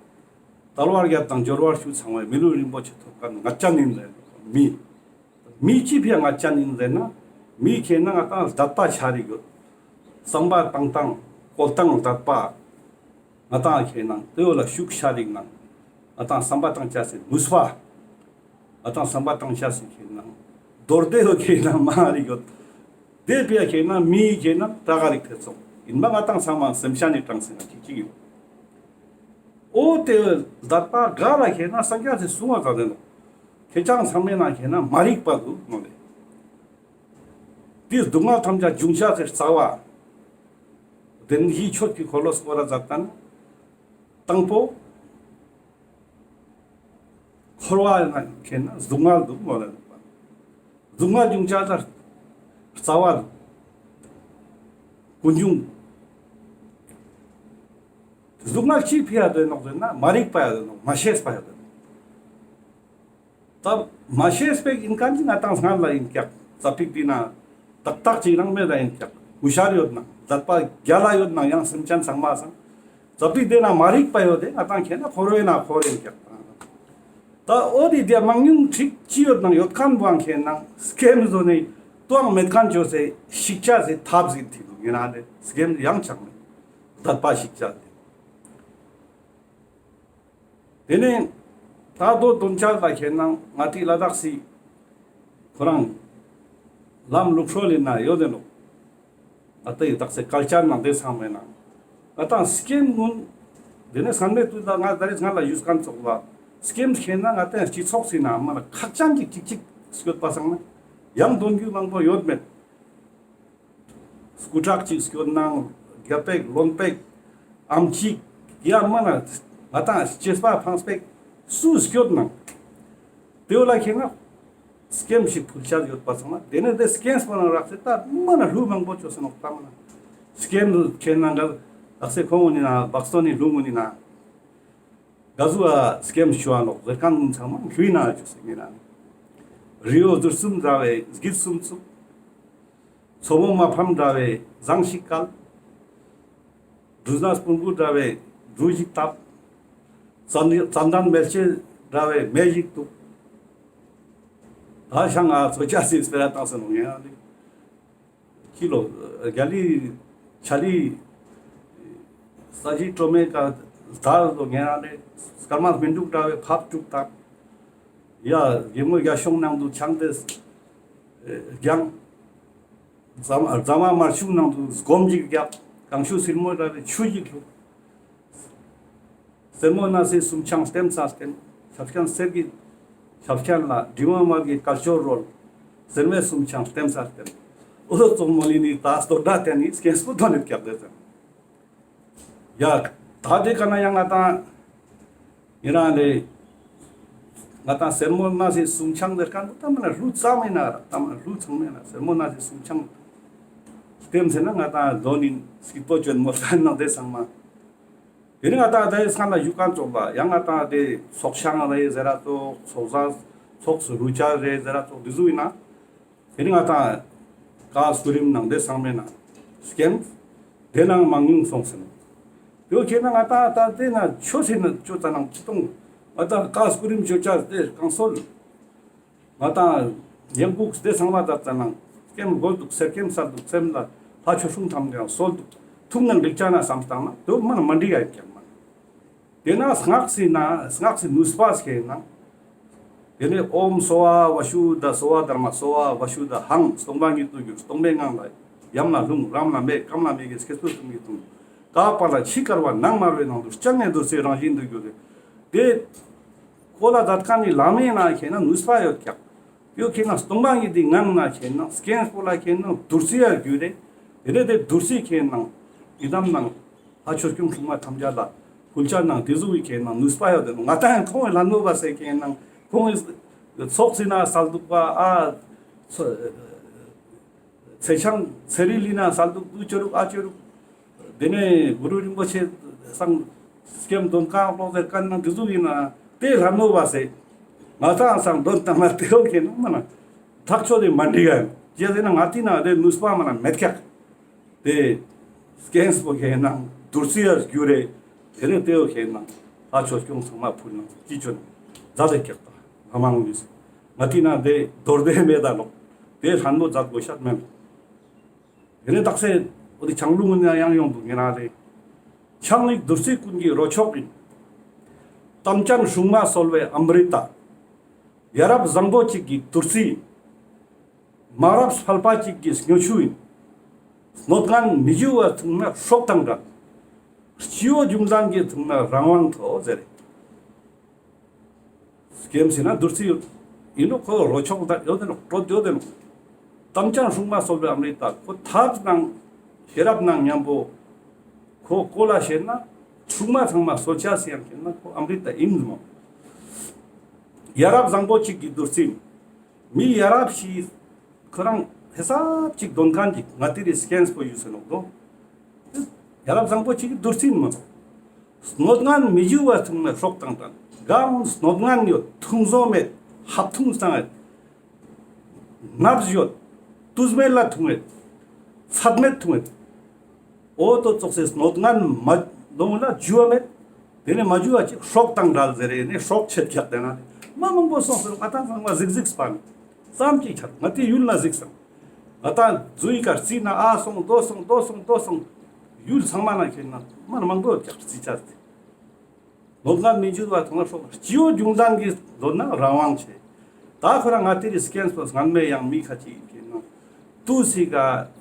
དལ་བ་བརྒྱད་དང་འབྱོར་བ་བཅུ་ཚང་བའི་མི་ལུས་རིན་པོ་ཆེ་ཐོབ་ཁན་ང་ཅན་ཡིན་ཟེར་མི། མི་ཅི་ཕི་ང་ཅན་ཡིན་ཟེར་ན། མི་ཁེ་ན་ང་ཏང་དད་པ་ཆ་རིགས་ཡོད། བསམ་པ་བཏང་སྟངས་བཀོལ་སྟངས་དད་པ། ང་ཏང་ཁེ་ན་དེ་བོ་ལ་ཤུགས་ཆ་རིགས་ན། ང་ཏང་བསམ་པ་བཏང་ཆ་སི་ནུས་པ། ང་ཏང་བསམ་པ་བཏང་ཆ་སི་ཁེ་ན་མདོར་བསྡུས་ཁེ་ན་མ་རིགས་ཡོད། དེ་ཕི་ཁེ་ན་མི་ཁེ་ན་དྲག་རིགས་ཐེ་ཚོགས། ཡིན་པ་ང་ཏང་ཚང་མ་སེམས་ཅན་ནི་གྲངས་སེ་ན་ཅིག་ཅིག་ཡོད། འོ་དེ་ཟླ་པ་ག་ལ་ཁེ་ན་སངས་རྒྱས་སི་གསུང་བ་ཟ་དེ་ནོ། ཁེ་ཅང་ཚང་མའི་ནང་ཁེ་ན་མ་རིག་པ་འདུག་ནོ་ལེ། དེ་སྡུག་བསྔལ་ཐམས་ཅད་འབྱུང་བྱ་ཟེར་རྩ་བ། བདེན་བཞིའི་ཆོས་ཀྱི་འཁོར་ལོ་སྐོར་ར་མཛད་ད་ན། དང་པོ། འཁོར་བ་ན་ཁེ་ན་སྡུག་བསྔལ་འདུག་མོ་ལ་འདུག་པ། སྡུག་བསྔལ་འབྱུང་བྱ་ཟེར་རྩ་བ་འདུག་ཀུན་འབྱུང་། སྡུག་བསྔལ་ཅི་ཕི་ཡ་དོན་ནོག་ཟེར་ན་མ་རིག་པ་ཡ་དོན་ནོག་མ་ཤེས་པ་ཡ་དོན་ནོག་ད་མ་ཤེས་པའི་ཡིན་ཁན་ཅིག་ང་ཏང་སྔར་ལ་ཡིན་ཀྱག་ཙ་པིག་དེ་ན་ཏག་ཏག་ཅིག་རང་མེད་ལ་ཡིན་ཀྱག་ཧུ་ཤར་ཡོད་ན་ཟླ་པ་རྒྱ་ལ་ཡོད་ན་ཡང་སེམས་ཅན་ཚང་མ་སང་ཙ་པིག་དེ་ན་མ་རིག་པ་ཡོད་དེ་ང་ཏང་ཁེ་ན་འཁོར་བའི་ན་འཁོར་ཡིན་ཀྱག་ད་འོ་དེ་དེ་མང་ཉུང་ཁྲིག་ཅི་ཡོད་ན་ཡོད་ཁན་བོ་ཁེ་ན་སྐེམ་བཟོ་ནི་ཏོག་མེད་ཁན་ཅོ་སེ་ཤིག་ཆ་སེ་ཐབས་ཟིན་ཐིག་ཡིན་ན་དེ་སྐེམ་ཡང་ཆགས་མེད་ཟླ་པ་ཤིག་ཆ་དེ། དེ་ནས་ད་དོ་དོན་ཆ་ལ་ཁེ་ན་ང་ཏི་ལ་དྭགས་སི་ཁོ་རང་ལམ་ལུགས་སྲོལ་ཡིན་ན་ཡོད་དེ་ནོ། ང་ཏི་ལ་དྭགས་སི་ཀལ་ཅར་ནང་དེ་ཚང་མེད་ན་ང་ཏང་སྐེམ་ངུན་དེ་ནས་སང་མེད་དུས་ལ་ང་ད་རེས་ང་ལ་ཡུས་ཁན་ཙོགས་ལ་སྐེམ་ཁེ་ན་ང་ཏང་སྤྱི་ཚོགས་སི་ན་མ་ལ་ཁག་ཅན་གྱི་ཅིག་ཅིག་སྐྱོད་པ་སང་ན་ཡང་དོན་རྒྱུ་མང་པོ་ཡོད་མེད། སྐུ་དྲག་ཅིག་སྐྱོད་ནང་རྒྱ་པེག་ལོན་པེག་ཨམ་ཅིག་ཡ་མ་ན་ང་ཏང་སྐྱེས་པ་ཕངས་པེག་སུ་སྐྱོད་ནང་དེ་བོ་ལ་ཁེ་ན་སྐེམ་ཞིག་ཕུལ་ཆ་ཡོད་པ་སོང་ན་དེ་ནས་དེ་སྐེམ་སྤོ་ནང་རག་སེ་ད་མ་ན་ལུ་མང་པོ་ཅོ་སེ་ནོག་ད་མ་ན་སྐེམ་ཁེ་ན་འགའ་རག་སེ་ཁོང་ངུན་ནི་ན་བག་སྟོན་ནི་ལུ་ངུན་ནི་ན་ག་ཟུག་ཨ་སྐེམ་ཞུ་བ་ནོག་ཟེར་ཁན་ངུན་ཚང་མ་ལུས་ན་ཅོ་སེ་ངེ་ན་རི་བོ་ཟུར་གསུམ་འདྲ་བའི་སྒྱིད་གསུམ་ཚུགས། མཚོ་མོ་མ་ཕམ་འདྲ་བའི་ཟངས་ཤིག་བཀལ། འབྲུ་སྣ་སྤུན་དགུ་འདྲ་བའི་འབྲུ་ཞིག་བཏབ། ཙན་ཙན་དན་མེ་ལྕེ་འདྲ་བའི་མེ་ཞིག་གཏུབ། ད་ཤང་ང་ཚོ་ཅག་སི་སྤེ་ར་བཏང་སེ་ནོག་ངེ་ན་ལེ། ཁྱི་ལོ་རྒྱ་ལི་ཆ་ལི་ས་གཞི་སྤྲོ་མེད་ཀ་དར་ལོ་ངེ་ན་ལེ། སྐར་མ་སྨིན་དྲུག་འདྲ་བའི་ཕབ་དྲུག་བཏབ། ཡ་རྒྱལ་མོ་རྒྱ་གཤོང་ནང་དུ་ཆང་དེ་རྒྱང་། རྫ་མ་རྫ་མ་དམར་ཤུག་ནང་དུ་སྒོམ་ཅིག་རྒྱབ། གངས་ཤུག་སིལ་མོ་འདྲ་བའི་ཆུ་ཅིག་བླུགས། སེར་མོ་སྣ་སེ་སུམ་ཆང་ལྟེམ་ས་ལྟེམ། ཞབས་ཀྱང་གསེར་གྱི་ཞབས་ཀྱང་ལ་དྲི་མ་མ་གི་དཀར་ཕྱོགས་རོལ། སེར་མོའི་སུམ་ཆང་ལྟེམ་ས་ལྟེམ། འོ་ཙོག་མོ་ལི་ནི་ད་སྟོད་སྒྲ་དེ་ནི་སྐྱེན་སྤུ་དོན་ནི་རྒྱབ་དེ་ཙམ། ཡ། ད་དེ་ཀ་ན་ཡང་ང་ཏང་ཡིན་རང་ལེ། ང་ཏང་སེར་མོ་སྣ་སེ་སུམ་ཆང་ཟེར་ཁན་པོ་ད་མ་ན་ལུ་ཙམ་ཡིན་ན་ར་ད་མ་ན་ལུ་ཚང་མ་ཡིན་ན་སེར་མོ་སྣ་སེ་སུམ་ཆང་ལྟེམ་ཟེར་ན་ང་ཏང་དོན་ཡིན་སྐྱིད་པོ་ཅོན་མོ་ལྟན་ན་དེ་ཚང་མ། དེ་ནི་ང་ཏང་དེ་སང་ལ་ཞུ་ཁན་ཙོགས་ལ་ཡང་ང་ཏང་དེ་ཚོགས་ཆང་རེ་ཟེར་ར་ཙོགས་ཚོགས་ཟ་ཚོགས་སུ་རུ་ཆ་རེ་ཟེར་ར་ཙོགས་དེ་ཟུག་ཡིན་ན། དེ་ནི་ང་ཏང་ཀ་སྐུ་རིམ་ནང་དེ་ཚང་མའི་ནང་སྐེམ། དེ་ནང་མང་ཉུང་སོང་ཟེར་ན། དེ་བོ་ཁྱེད་ན་ང་ཏང་ད་དེ་ན་ཆོས་ཟེར་ན་ཆོས་ཙ་ནང་ཅི་གཏོང་། ང་ཏང་ཀ་སྐུ་རིམ་ཆོས་ཆ་དེ་གང་སོལ། ང་ཏང་ཡང་ཁུག་དེ་ཚང་མ་ད་ཙ་ནང་སྐེམ་དགོས་འདུག་སེར་སྐེམ་སལ་འདུག་སེམས་ལ་ལྷ་ཆོས་སྲུང་ཐམས་ཀྱང་སོལ་འདུག་ཐུག་ན་འགྲིག་ཆ་ན་བསམ་བཏང་ན་དེ་བོ་མ་ན་མ་འགྲིག་ཡ་ཡིན་ཀྱང་མ་ན། དེ་ན་སྔགས་སི་ན་སྔགས་སི་ནུས་པ་ཁྱེད་ན། དེ་ནས་ཨོཾ་སྭ་བྷཱ་ཝ་ཤུདྡྷ་སྭ་བྷཱ་དྷརྨ་སྭ་བྷཱ་ཝ་ཤུདྡྷ་ཧཱུྃ་སྟོང་པ་ཉིད་དུ་གྱུར། སྟོང་པའི་ངང་ལ་ཡ་མ་ན་ལྷུང་། ར་མ་ན་མེད། ཀ་མ་ན་མེད་ཀྱི་སྐྱེས་བུ་གསུམ་གྱི་དོན། ཀ་པཱ་ལ་ཕྱི་དཀར་བ་ནང་དམར་བའི་ནང་དུ་སྤྱན་ནི་རྡོ་རྗེའི་རང་བཞིན་དུ་གྱུར་ཏེ། དེ་ཀོ་ལ་མཛད་ཁན་ནི་ལམ་ཡིན་ན་ཁྱེད་ན་ནུས་པ་ཡོད་ཀྱག་དེ་བོ་ཁྱེད་ན་སྟོང་པ་ཉིད་དེ་ངང་ན་ཁྱེད་ན་སྐྱེན་སྤོ་ལ་ཁྱེད་ན་བདུད་རྩི་ཡ་གྱུར་རེ། དེ་ནས་དེ་བདུད་རྩི་ཁྱེད་ན་ཡི་དམ་ནང་ལྷ་ཆོས་སྐྱོང་སྲུང་མ་ཐམས་ཅད་ལ་ཕུལ་ཆ་ནང་དེ་ཟུག་གི་ཁྱེད་ན་ནུས་པ་ཡོད་དེ་ནོ། ང་ཏང་ཁོང་གི་ལྷ་མོ་བ་སེ་ཁྱེད་ན་ཁོང་གི་ཚོགས་སི་ན་སལ་འདུག་པ་ཨ། ཚེ་ཆང་ཚེ་རིལ་ལི་ན་སལ་འདུག་དུ་ཅོ་རུག་ཨ་ཅོ་རུག་དེ་ནས་གུ་རུ་རིན་པོ་ཆེ་སང་སྐེམ་དོན་ཀ་ལོག་ཟེར་ཀ་ན་དེ་ཟུག་ཡིན་ན་དེ་ལྷ་མོ་བ་སེ་ང་ཏང་སང་དོན་དང་མ་དེ་བོ་ཁྱེད་ན་མ་ན་ཐག་ཆོད་དེ་མ་འགྲིག་ག་ཡིན། ཅི་ཟེར་ན་ང་ཏི་ན་དེ་ནུས་པ་མ་ན་མེད་ཀྱག་དེ་སྐྱེན་སྤོ་ཁྱེད་ན་བདུད་རྩི་ཡ་གྱུར་རེ། དེ་ནས་དེ་བོ་ཁྱེད་ན་ལྷ་ཆོས་སྐྱོང་ཚང་མ་ཕུལ་ན་ཅི་ཅོ་ན་མཛད་དེ་ཀྱག་ད་ང་མང་མི་སེ་ང་ཏི་ན་དེ་རྡོར་དེ་མེད་ད་ལོ། དེ་ལྷ་མོ་མཛད་དགོས་ཤ་མེད། དེ་ནས་རྟགས་གསལ་འོ་དེ་ཆང་ལུང་ན་ཡང་ཡོང་འདུག་ངེ་ན་ལེ། ཆང་ནི་བདུད་རྩི་ཀུན་གྱི་རོ་མཆོག་ཡིན། དམ་ཅན་སྲུང་མ་གསོལ་བའི་ཨམ་རི་ཏ། ཡ་རབས་བཟང་པོ་གཅིག་གི་བདུད་རྩི་ཡིན། མ་རབས་ཕལ་པ་གཅིག་གི་སྨྱོ་ཆུ་ཡིན། སྣོད་ངན་མི་འཇུ་བ་འཐུང་ན་སྲོག་དང་འབྲལ། སྤྱི་བོ་རྒྱུ་མཚན་གྱིས་འཐུང་ན་རང་དབང་ཐོབ་ཟེར། སྐེམ་ཟེར་ན་བདུད་རྩི་ཡོད། ཡིན་ནོག་ཁོ་རོ་མཆོག་དང་ཡོད་དེ་ནོག་གྲོད་ཡོད་དེ་ནོག་དམ་ཅན་སྲུང་མ་གསོལ་བའི་ཨམ་རི་ཏ། ཁོ་ཐབས་དང་ཤེས་རབ་དང་མཉམ་པོ་ཁོ་བཀོལ་ལ་ཤེས་ན་སྲུང་མ་ཚང་མ་གསོལ་ཅེས་སི་ཡང་ཁེན་ན་ཁོ་ཨམ་རི་ཏ་ཡིན་མོ། ཡ་རབས་བཟང་པོ་གཅིག་གི་བདུད་རྩི། མི་ཡ་རབས་ཤིག་ཁོ་རང་ཧེ་སབ་ཅིག་དོན་ཁན་གྱི་ང་ཏི་རི་སྐེམས་པོ་ཡོད་ཟེར་ནོག་དོ། ཡ་རབས་བཟང་པོ་གཅིག་གི་བདུད་རྩི་མ་ནོག་སྣོད་ངན་མི་འཇུ་བ་འཐུང་ན་སྲོག་དང་འབྲལ། གང་སྣོད་ངན་ཡོད་འཐུང་བཟོ་མེད་ཧབ་འཐུང་སྟངས་ཡོད། ནབས་ཡོད་དུས་མེད་ལ་འཐུང་ཡོད། ཚད་མེད་འཐུང་ཡོད། འོ་དོ་ཙོགས་སེ་སྣོད་ངན་མ་ནོ་ལ་འཇུ་བ་མེད། དེ་ནས་མ་འཇུ་བ་ཅིག་སྲོག་དང་འབྲལ་ཟེར་རེ་ནས་སྲོག་ཆད་ཀྱག་དེ་ན་མ་མང་པོ་སོང་ཟེར་ང་ཏང་ཚང་མ་གཟིགས་གཟིགས་པ་ནི་ཙམ་གྱིས་ཆར་ང་ཏི་ཡུལ་ལ་གཟིགས་སམ། ང་ཏང་ཛུའི་ཀ་རྩི་ན་ཨ་སོང་དོ་སོང་དོ་སོང་དོ་སོང་། ཡུལ་ཚང་མ་ན་ཁེན་ན་མ་མང་པོ་ཡོད་ཀྱག་རྩི་ཆ་སྟེ། ནོར་ལྔ་མི་འཇུ་བ་ཐོང་ན་སྲོག་སྤྱི་བོ་རྒྱུ་མཚན་གྱིས་འདོད་ན་རང་དབང་ཆེ། ད་ཁོ་རང་ང་ཏི་རི་སྐེམས་པོ་སྔན་མེ་ཡང་མི་ཁ་ཅིག་ཡིན་ཁེན་ན་ཏུ་སི་ཀ་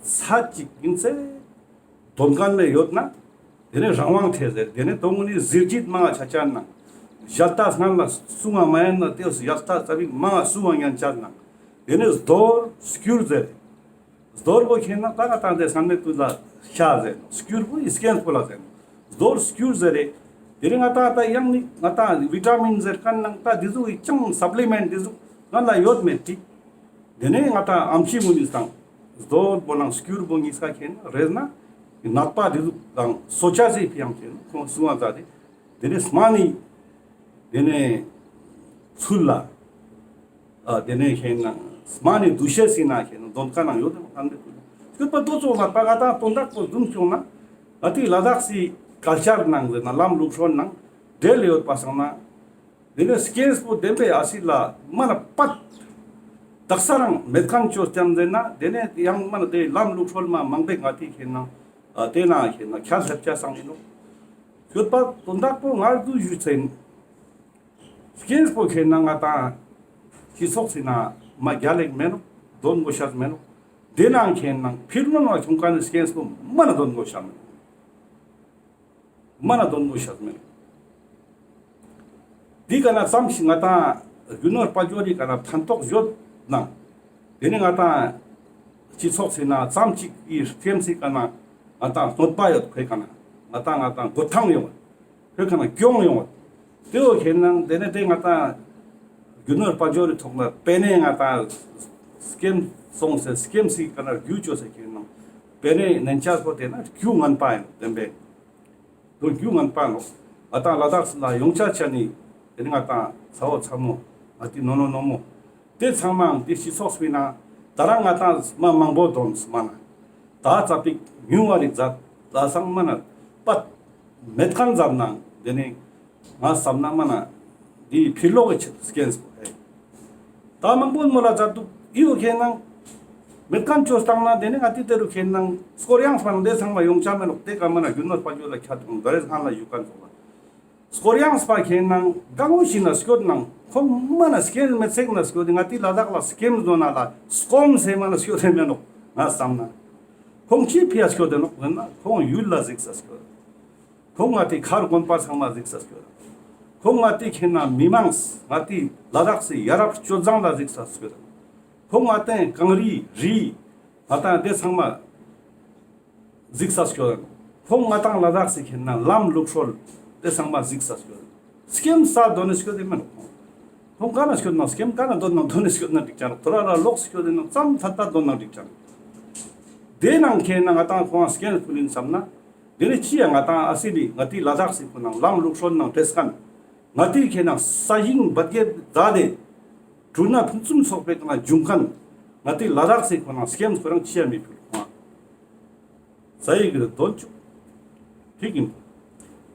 ཚད་ཅིག་ཡིན་ཚེ། དོན་ཁན་མེ་ཡོད་ན། དེ་ནས་རང་དབང་ཐེ་ཟེར། དེ་ནས་དོན་དངོས་ནི་ཟིལ་གྱིས་མང་ང་ཆ་ཆ་ན། ཞལ་ཏ་སྔན་ལ་སྲུང་བ་མ་ཡིན་ན་དེ་ཞལ་ཏ་ཙ་པིག་མང་ང་སྲུང་བ་ཉན་ཆ་ན། དེ་ནས་རྡོར་སྐྱུར་ཟེར། རྡོར་པོ་ཁེན་ན་ད་ག་ཏང་དེ་སྔན་མེ་ཀུན་ལ་ཤ་ཟེར། སྐྱུར་པོ་ཡི་སྐེམས་པོ་ལ་ཟེར། རྡོར་སྐྱུར་ཟེར་རེ། དེ་རིང་ང་ཏང་ད་ཡང་ནི་ང་ཏང་བི་ཊ་མིན་ཟེར་ཁན་ནང་ད་དེ་ཟུག་གི་ཅང་སབ་ལི་མེན་ཊ་དེ་ཟུག་ང་ལ་ཡོད་མེད་དྲིས། དེ་ནས་ང་ཏང་ཨམ་ཆི་མུ་ནི་སང་། རྡོར་པོ་ནང་སྐྱུར་པོ་ཉིས་ཀ་ཁེན་ན་རེས་ན། ནད་པ་དེ་ཟུག་དང་སོ་ཆ་ཟེར་ཕི་ཡང་ཁེན་ན་ཁོང་སྲུང་བ་མཛད་དེ། དེ་ནས་སྨན་ནི། དེ་ནས་ཚུལ་ལ། ཨ་དེ་ནས་ཁེན་ན་སྨན་ནི་འདུ་ཤེས་ཟེར་ན་ཁེན་ན་དོན་ཁ་ནང་ཡོད་དེ་མ་ཁན་དེ་ཁུལ། སྐྱོད་པ་ཏོ་ཙོགས་ལ་ད་ག་ད་དོན་དག་པོ་བཟུང་བྱུང་ན། ང་ཏི་ལ་དྭགས་སི་ཀལ་ཅར་ནང་ཟེར་ན་ལམ་ལུགས་སྲོལ་ནང་འབྲེལ་ཡོད་པ་སང་ན། དེ་ནས་སྐེམས་པོ་བདེན་པའི་ཨ་སི་ལ་མ་ན་པད། དག་ས་རང་མེད་ཁན་ཅོ་ཙམ་ཟེར་ན་དེ་ནས་ཡང་མ་ན་དེ་ལམ་ལུགས་སྲོལ་མ་མང་པོ་ང་ཏི་ཁེན་ན། ཨ་དེ་ན་ཁེན་ན་ཁྱལ་ལེབ་ཆ་སང་ཡིན་ནོག་སྐྱོད་པ་དོན་དག་པོ་ངར་དུ་ཞུ་ཚེ་ཡིན། སྐེམས་པོ་ཁེན་ན་ང་ཏང་སྤྱི་ཚོགས་སི་ན་མ་རྒྱལ་ལེགས་མེད་ནོག་དོན་གོ་ཤེས་མེད་ནོག་དེ་ནང་ཁེན་ན་ཕིར་ནོ་ན་ཁྱོང་ཀ་ནི་སྐེམས་པོ་མ་ན་དོན་གོ་ཤེས་མེད། མ་ན་དོན་གོ་ཤེས་མེད། དེ་ཀ་ན་ཙམ་ཞིག་ང་ཏང་རྒྱུ་ནོར་དཔལ་འབྱོར་རི་ཀ་ན་ཕན་ཐོགས་ཡོད་ནང་། དེ་ནི་ང་ཏང་སྤྱི་ཚོགས་སི་ན་ཙམ་ཅིག་གི་སྐེམས་སི་ཀ་ན་ང་ཏང་གནོད་པ་ཡོད་ཁོའི་ཀ་ན་ང་ཏང་ང་ཏང་མགོ་ཐང་ཡོང་བ། ཁོའི་ཀ་ན་གྱོང་ཡོང་བ། དེ་བོ་ཁེན་ན་དེ་ནས་དེ་ང་ཏང་རྒྱུ་ནོར་དཔལ་འབྱོར་རི་ཐོག་ན་པེ་ནེ་ང་ཏང་སྐེམས་སོང་སེ་སྐེམས་སི་ཀ་ན་རྒྱུ་ཅོ་སེ་ཁེན་ན་པེ་ནེ་ནན་ཆ་སོ་དེ་ན་རྒྱུ་ངན་པ་ཡིན་བདེན་པས། དོ་རྒྱུ་ངན་པ་ནོག་ང་ཏང་ལ་དྭགས་སི་ལ་ཡོང་ཆ་ཆ་ནི་དེ་ནི་ང་ཏང་ཚ་བོ་ཚ་མོ་ང་ཏི་ནོ་ནོ་ནོ་མོ་དེ་ཚང་མའང་དེ་སྤྱི་ཚོགས་སི་ན་ད་རང་ང་ཏང་མ་མང་པོ་དོན་སི་མ་ན་ད་ཙ་པིག་ཉུང་བ་རིག་མཛད་ལ་སང་མ་ན་པད་མེད་ཁན་མཛད་ནང་དེ་ནི་ང་བསམ་ན་མ་ན་དེ་ཕི་ལོག་གི་ཆེད་སྐེམས་པོ་ཧེ། ད་མང་པོ་མོ་ལ་མཛད་འདུག་ཨི་བོ་ཁེན་ན་མེད་ཁན་ཅོ་སྟངས་ན་དེ་ནི་ང་ཏི་དེ་རུ་ཁེན་ན་སྐོར་ཡང་སྤང་དེ་ཚང་མ་ཡོང་ཆ་མེད་ནོག་དེ་ཀ་མ་ན་རྒྱུ་ནོར་དཔལ་འབྱོར་ལ་ཁྱད་དུ་འདོ་རེ་ཧན་ལ་ཡུ་ཀན་ཚོགས་ལ། སྐོར་ཡང་སྤ་ཁེན་ན་གང་ཞིག་ན་སྐྱོད་ནང་ཁོང་མ་ན་སྐེམས་མེད་ཚེག་ན་སྐྱོད་ང་ཏི་ལ་དྭགས་ལ་སྐེམས་འདོན་ན་ལ་སྐོམ་སེ་མ་ན་སྐྱོད་དེ་མེད་ནོག་ང་བསམ་ན། ཁོང་ཅི་ཕི་ཡ་སྐྱོད་དེ་ནོག་ཟེར་ན་ཁོང་ཡུལ་ལ་གཟིགས་ས་སྐྱོད། ཁོང་ང་ཏི་མཁར་དགོན་པ་ཚང་མ་གཟིགས་ས་སྐྱོད། ཁོང་ང་ཏི་ཁེན་ན་མི་མང་ང་ཏི་ལ་དྭགས་སི་ཡ་རབས་སྤྱོད་བཟང་ལ་གཟིགས་ས་སྐྱོད། ཁོང་ང་ཏི་གངས་རི་རི་ང་ཏང་དེ་ཚང་མ་གཟིགས་ས་སྐྱོད། ཁོང་ང་ཏང་ལ་དྭགས་སི་ཁེན་ན་ལམ་ལུགས་སྲོལ་དེ་ཚང་མ་གཟིགས་ས་སྐྱོད། སྐེམས་ས་དོན་ནི་སྐྱོད་དེ་མེད་ནོག་ཁོང་ཀ་ན་སྐྱོད་ནང་སྐེམས་ཀ་ན་དོན་ནང་དོན་ནི་སྐྱོད་ན་འགྲིག་ཅང་ཐོ་ར་ལ་ལོག་སྐྱོད་དེ་ནང་ཙམ་ཐད་ད་དོན་ནང་འགྲིག་ཅང་། དེ་ནང་ཁེན་ན་ང་ཏང་ཁོང་སྐེམས་ཕུལ་ཡིན་བསམ་ན། དེ་ནི་ཅི་ཡ་ང་ཏང་ཨ་སི་ལི་ང་ཏི་ལ་དྭགས་སི་ཁོ་ནང་ལམ་ལུགས་སྲོལ་ནང་བྲེས་ཁན། ང་ཏི་ཁེན་ན་ས་ཞིང་བད་གེ་ཛ་དེ། གྲུ་ན་ཕུན་སུམ་ཚོགས་པའི་ཀ་ན་འབྱུང་ཁན། ང་ཏི་ལ་དྭགས་སི་ཁོ་ནང་སྐེམས་ཁོ་རང་ཅི་ཡ་མི་ཕུལ་ཁོང་། ས་ཡི་གི་དོན་ཅུ། ཐིག་ཡིན།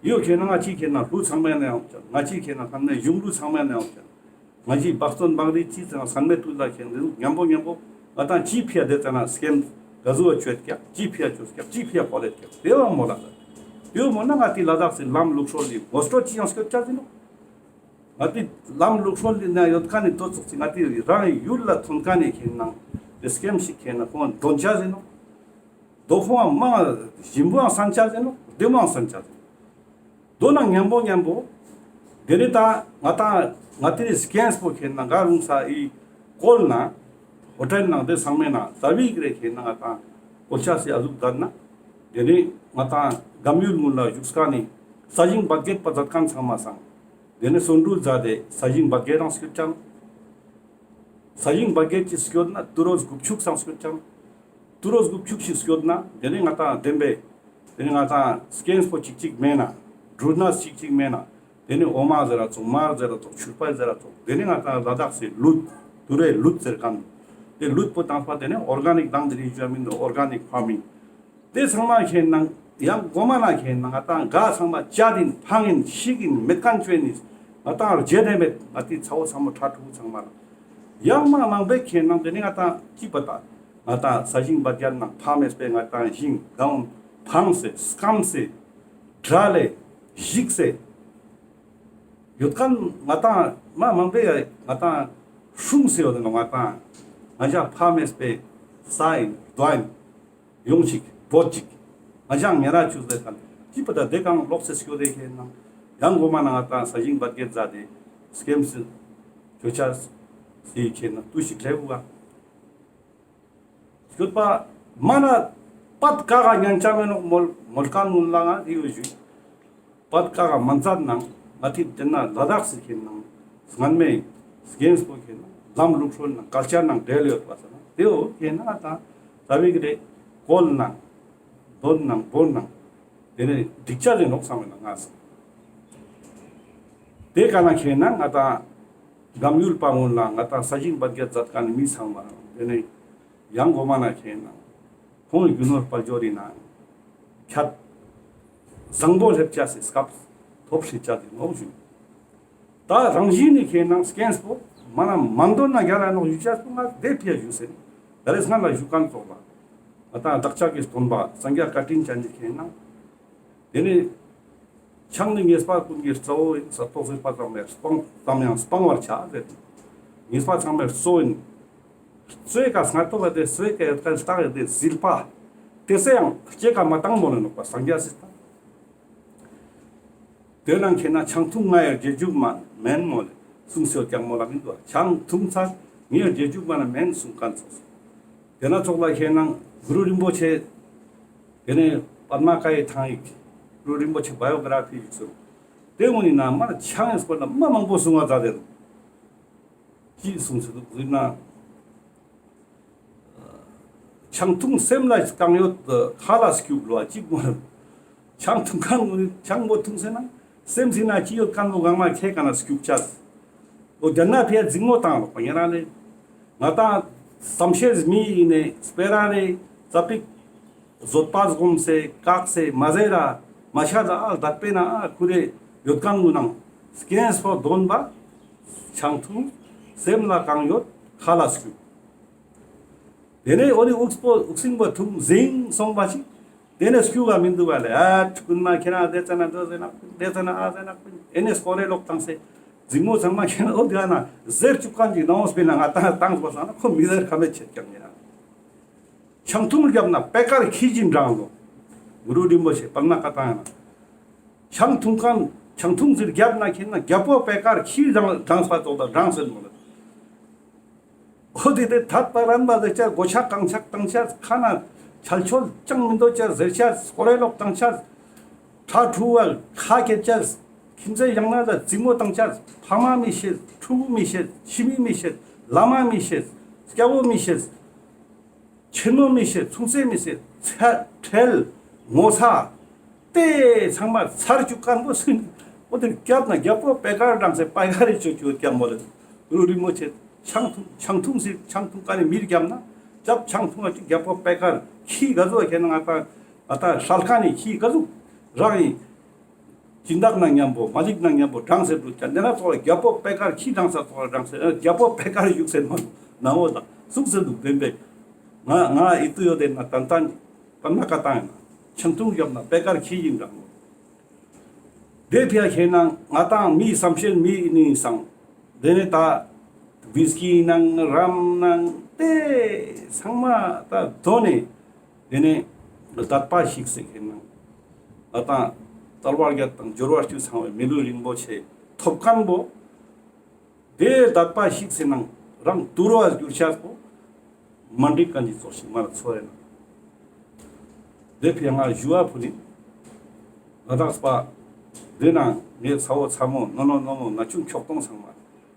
ཡོ་ཁེན་ན་ང་ཅི་ཁེན་ན་ལུ་ཚང་མ་ཡང་ཡང་ཅང་ང་ཅི་ཁེན་ན་ཁན་ནས་གཞུང་ལུ་ཚང་མ་ཡང་ཡང་ཅང་། ང་ཅི་བག་སྟོན་བང་རི་ཅི་ཚང་སན་མེ་ཏུ་ལ་ཁེན་ནས་ཉམ་པོ་ཉམ་པོ་ང་ཏང་ཅི་ཕི་ཡ་དེ་ཙ་ན་སྐེམས་ག་ཟུ་བ་ཆོད་ཀྱག་ཅི་ཕི་ཡ་ཆོད་ཀྱག་ཅི་ཕི་ཡ་ཁོ་ལེད་ཀྱག་དེ་བ་མོ་ལ་ད། དེ་བ་མོ་ན་ང་ཏི་ལ་དྭགས་སི་ལམ་ལུགས་སྲོལ་ལི་ངོ་སྤྲོད་ཅི་ཡང་སྐྱོད་ཅ་ཟིན་ནོ། ང་ཏི་ལམ་ལུགས་སྲོལ་ལི་ན་ཡོད་ཁན་ནི་ཏོ་ཙོགས་ཅི་ང་ཏི་རང་ཡུལ་ལ་ཐོན་ཁན་ནི་ཁེན་ན་དེ་སྐེམས་ཤིག་ཁེན་ན་ཁོང་དོན་ཅ་ཟིན་ནོ། དོ་ཁོང་མ་ཞིམ་པོའང་སན་ཆ་ཟེར་ནོག་བདེ་མོའང་སན་ཆ་ཟེར། དོ་ན་ཉམ་པོ་ཉམ་པོ། དེ་ནི་ད་ང་ཏང་ང་ཏི་རི་སྐྱེན་པོ་ཁེན་ན་ག་རུང་ས་ཨི་ཀོལ་ན་ཧོ་ཊེལ་ནང་དེ་ཚང་མའི་ནང་ཙ་བི་གི་རེ་ཁེན་ན་ང་ཏང་ཀོལ་ཆ་སི་ཨ་ཟུག་དར་ན། དེ་ནི་ང་ཏང་གམ་ཡུལ་ངུན་ལ་བཞུགས་ས་ནི་ས་ཞིང་བད་གེད་པ་མཛད་མཁན་ཚང་མ་སང་། དེ་ནི་སོན་འབྲུ་མཛད་དེ་ས་ཞིང་བད་གེད་རང་སྐྱོད་ཅང་། ས་ཞིང་བད་གེད་ཅིག་སྐྱོད་ན་ཏུ་རོས་དགུ་བཅུ་སང་སྐྱོད་ཅང་། ཏུ་རོས་དགུ་བཅུ་ཞིག་སྐྱོད་ན་དེ་ནི་ང་ཏང་བདེན་པས། དེ་ནི་ང་ཏང་སྐྱེན་པོ་ཅིག་ཅིག་མེད་ན། འབྲུ་སྣ་ཅིག་ཅིག་མེད་ན། དེ་ནི་འོ་མ་ཟེར་ར་ཙོགས། མར་ཟེར་ར་ཙོགས། ཕྱུར་པ་ཟེར་ར་ཙོགས། དེ་ནི་ང་ཏང་ལ་དྭགས་སི་ལུད། ཏུ་རོའི་ལུད་ཟེར་མཁན། དེ་ལུད་པོ་དང་པ་དེ་ནི་ཨོར་ག་ནིག་དང་དེ་རིང་ཞུ་མིན་འདུག་ཨོར་ག་ནིག་ཕར་མིང་། དེ་ཚང་མ་ཁེན་ན་ཡང་གོ་མ་ན་ཁེན་ན་ང་ཏང་ག་ཚང་མ་བཅད་དིན་ཕང་ཨིན་ཤིག་ཨིན་མེད་མཁན་ཅོ་ཨིན། ང་ཏང་རྗེད་དེ་མེད། ང་ཏི་ཚ་བོ་ཚ་མོ་ཕྲུ་གུ་ཚང་མ་ལ་ཡང་མ་མང་པོ་ཁེན་ན་དེ་ནི་ང་ཏང་ཅི་པ་ད་ང་ཏང་ས་ཞིང་བད་གེད་ནང་ཕ་མེས་པས་ང་ཏང་ཞིང་གང་ཕང་སེ་སྐམ་སེ་དྲ་ལེ་ཞིག་སེ་ཡོད་མཁན་ང་ཏང་མ་མང་པོ་ཡ་ང་ཏང་སྲུང་སེ་ཡོད་ནོག་ང་ཏང་ང་ཞ་ཕ་མེས་པས་ས་ཨིན་རྡོ་ཨིན། ཡོང་ཅིག་བོད་ཅིག་ང་ཞ་ཉེ་ར་ཆུ་ཟེར་ཁན་ཅི་པ་ད་དེ་གང་ལོག་སེ་སྐྱོད་དེ་ཁེན་ན་ཡང་གོ་མ་ན་ང་ཏང་ས་ཞིང་བད་གེད་མཛད་དེ་སྐྱེན་པོ་ཅོ་ཆ་སི་ཁེན་ན་ཏུས་ཤིག་ལེབ་བ། སྐྱོད་པ་མ་ན་པད་ཀ་ག་ཉན་ཆ་མེད་ནོག་མོལ་མོལ་མཁན་ངུན་ལ་ང་ཨི་བོ་ཞུ། པད་ཀ་ག་མ་མཛད་ནང་ང་ཏི་དེ་ན་ལ་དྭགས་སི་ཁེན་ན་སྔན་མེ་སྐྱེན་པོ་ཁེན་ན་ལམ་ལུགས་སྲོལ་ནང་ཀལ་ཅར་ནང་འབྲེལ་ཡོད་པ་ས་ན་དེ་བོ་ཁེན་ན་ང་ཏང་ཙ་བི་གི་རེ་ཀོལ་ནང་དོན་ནང་བོར་ནང་དེ་ནས་འགྲིག་ཆ་ལེ་ནོག་བསམ་མེད་ན་ང་སང་། དེ་ག་ན་ཁེན་ན་ང་ཏང་གམ་ཡུལ་པ་ངུན་ལ་ང་ཏང་ས་ཞིང་བད་གེད་མཛད་མཁན་མི་ཚང་མ་དེ་ནས་ཡང་གོ་མ་ན་ཁེན་ན་ཁོང་རྒྱུ་ནོར་དཔལ་འབྱོར་རི་ནང་ཁྱད་བཟང་པོ་སླེབ་ཆ་སི་སྐབས་ཐོབ་སྲིད་ཆ་དེ་ནོག་ཞུ། ད་རང་བཞིན་ནི་ཁེན་ན་སྐྱེན་པོ་མ་ན་མ་འདོན་ན་རྒྱལ་ལ་ནོག་ཞུ་ཆ་སོང་ང་དེ་ཕི་ཡ་ཞུ་ཟེར། ད་རེས་སྔ་ལ་ཞུ་མཁན་ཙོགས་ལ་ང་ཏང་བདག་ཅག་གི་སྟོན་པ་སངས་རྒྱས་བཀའ་དྲིན་ཅན་ནི་ཁེན་ན་དེ་ནི་ཆང་ནི་ཉེས་པ་ཀུན་གྱི་གཙོ་བོ་ཡིན། ས་ཐོག་ཟིལ་པ་ཙམ་ཡང་སྤང་ཙམ་ཡང་སྤང་བར་བྱ་ཟེར། ཉེས་པ་ཚང་མའི་གཙོ་བོ་ཡིན། གཙོ་བོའི་ཀ་སྔ་ཐོག་ལ་དེ་གཙོ་བོའི་ཀ་ཡོད་ཀ་ལྟག་ཡོད་དེ་ཟིལ་པ། དེ་སེ་ཡང་སྐྱེ་ཀ་མ་བཏང་མོལ་ནོག་པ་སངས་རྒྱས་སི་ད། དེ་ནང་ཁེན་ན་ཆང་འཐུང་ང་ཡི་རྗེས་འཇུག་མ་མེན་མོལ་གསུངས་སེ་ཡོད་ཀྱང་མོལ་ལ་མི་འདུག་ཆང་འཐུང་ཚར་ངའི་རྗེས་འཇུག་མ་ན་མེན་གསུངས་མཁན་ཙོགས། དེ་ན་ཙོགས་ལ་ཁེན་ན་གུ་རུ་རིན་པོ་ཆེ་དེ་ནས་པདྨ་བཀའ་ཡི་ཐང་ཡིག་གུ་རུ་རིན་པོ་ཆེ་བ་ཡོ་ག་ར་ཕི་ཡིག་སོ། དེ་ངུན་ནི་ན་མ་ཆང་ངི་སྐོར་ལ་མ་མང་པོ་གསུང་བ་མཛད་དེ་རུ། ཅི་གསུངས་སེ་འདུག་ཟེར་ན། ཆང་འཐུང་སེམས་ལ་གང་ཡོད་ཁ་ལ་སྐྱུག་ལོ་ཅིག་མོལ། ཆང་འཐུང་མཁན་ངུན་ཆང་པོ་འཐུང་སེ་ན་སེམས་སི་ན་ཅི་ཡོད་མཁན་པོ་གང་མ་ཁེ་ག་ན་སྐྱུག་ཆ། འོ་དེ་ན་ཕི་ཡ་འཛིང་མོ་བཏང་ལོག་པ་ཉེ་རང་ལེ། ང་ཏང་བསམ་ཤེས་མི་ཡིན་ནས་སྤེ་ར་རེ་ཙ་པིག་བཟོད་པ་སྒོམ་སེ་བཀག་སེ་མ་ཟེར་ར་མ་ཤ་ལ་ཨ་བདག་པེ་ན་ཨ་ཁུ་རེ་ཡོད་མཁན་ངུན་ནང་སྐྱེན་པོ་འདོན་པ་ཆང་འཐུང་སེམས་ལ་གང་ཡོད་ཁ་ལ་སྐྱུག་དེ་ནས་འོ་ནི་དབུགས་པོ་དབུགས་སིང་པོ་འཐུང་ཟིང་སོང་པ་ཞིག་དེ་ནས་སྐྱུག་ག་མི་འདུག་པ་ལེ། ཨ་ཀུན་མ་ཁྱེད་རང་དེ་ཙ་ན་འདོ་ཟེར་ན་ཀུན་དེ་ཙ་ན་ཨ་ཟེར་ན་ཀུན་ཨེ་ནས་སྐོར་རེ་ལོག་བཏང་སེ་འཛིང་མོ་ཚང་མ་ཁྱེད་རང་འོ་དེ་ན་ཟེར་བཅུག་མཁན་ཅིག་ནང་འོ་སྤེ་ན་ང་ཏང་བཏང་སོང་ན་ཁོ་མི་ཟེར་ཁ་མེད་ཆེད་ཀྱང་ཉེ་རང་། ཆང་འཐུང་བརྒྱབ་ན་པད་དཀར་ཁྱི་བཞིན་འགྲངས་ལོ། གུ་རུ་རིན་པོ་ཆེ་པདྨ་བཀའ་ཐང་ཡང་ན། ཆང་འཐུང་མཁན་ཆང་འཐུང་ཟེར་བརྒྱབ་ན་ཁྱེད་ན་རྒྱལ་པོ་པད་དཀར་ཁྱི་འགྲངས་འགྲངས་པ་ཙོགས་དང་འགྲངས་ཟེར་མོ་ལེ། ཁོ་དེ་དེ་ཐད་པ་རན་པ་ཟེར་ཆ་གོ་ཆ་གང་ཆག་བཏང་ཆ་ཁ་ན་ཆལ་ཆོལ་ཅང་མི་འདོད་ཆ་ཟེར་ཆ་སྐོར་རེ་ལོག་བཏང་ཆ་ཁྲ་ཁྲུ་བ་ཁ་སྐྱེད་ཆ་ཁྱིམ་མཚེས་ཡང་ན་ལ་རྫིང་མོ་བཏང་ཆ་ཕ་མ་མི་ཤེས་ཕྲུ་གུ་མི་ཤེས་ཕྱི་མི་མི་ཤེས་བླ་མ་མི་ཤེས་སྐྱ་བོ་མི་ཤེས། ཆེན་མོ་མི་ཤེས་ཆུང་ཚེ་མི་ཤེས་ཚ་ཁྲེལ་ངོ་ཚ། དེ་ཚང་མ་ཚར་བཅུག་མཁན་པོ་སུ་ཡིན། འོ་དེ་བརྒྱབ་ན་རྒྱལ་པོ་པད་དཀར་འགྲངས་སེ་པད་དཀར་རེ་ཅོ་ཅོ་རྒྱལ་མོ་ལེ། གུ་རུ་རིན་པོ་ཆེ་ཆང་འཐུང་ཆང་འཐུང་ཟེར་ཆང་འཐུང་མཁན་ནི་མིར་བརྒྱབ་ན་རྒྱབ་ཆང་འཐུང་ང་ཅིག་རྒྱལ་པོ་པད་དཀར་ཁྱི་ག་ཟུག་ཁྱེད་ན་ང་ཏང་ང་ཏང་ཧྲལ་མཁན་ནི་ཁྱི་ག་ཟུག་རང་ཡིན། སྦྱིན་བདག་ནང་མཉམ་པོ་མ་ལིག་ནང་མཉམ་པོ་འགྲངས་སེ་འདུག་ཀྱང་དེ་ན་ཚོགས་ལ་རྒྱལ་པོ་པད་དཀར་ཁྱི་འགྲངས་ས་ཚོགས་ལ་འགྲངས་སེ་རྒྱལ་པོ་པད་དཀར་བཞུགས་སེ་མ་ནང་འོ་དང་གཟུགས་སེ་འདུག་བདེན་པས། ང་ང་ཨི་ཏུ་ཡོད་དེ་ན་ཏན་ཏན་པ་ན་ཀ་ཏང་ཡིན་ན་ཆང་འཐུང་བརྒྱབ་ན་པད་དཀར་ཁྱི་ཡིན་འགྲངས་འོ། དེ་ཕི་ཡ་ཁྱེད་ན་ང་ཏང་མི་བསམ་ཤེས་མི་ནི་སང་དེ་ནས་ད་ཝིས་ཀི་ནང་རམ་ནང་དེ་ཚང་མ་ད་དོ་ནས། དེ་ནས་ དད་པ་ཞིག་སེ་ཁེན་ན་ང་ཏང་དལ་བ་བརྒྱད་དང་འབྱོར་བ་བཅུ་ཚང་བའི་མི་ལུས་རིན་པོ་ཆེ་ཐོབ་ཁན་བོ་དེ་དད་པ་ཞིག་སེ་ནང་རང་དུར་བ་འགྱུར་ཆ་པོ་མ་འགྲིག་ཁན་ཅིག་ཙོགས་ཤིག་མ་ལ་ཚོར་རེ་ན། དེ་ཕི་ཡ་ང་ཞུ་བ་ཕུལ་ལིན། ལ་དྭགས་པ་དེ་ན་ངའི་ཚ་བོ་ཚ་མོ་ནོ་ནོ་ནོ་མོ་ན་ཆུང་ཁྱོག་ཐོང་ཚང་མ་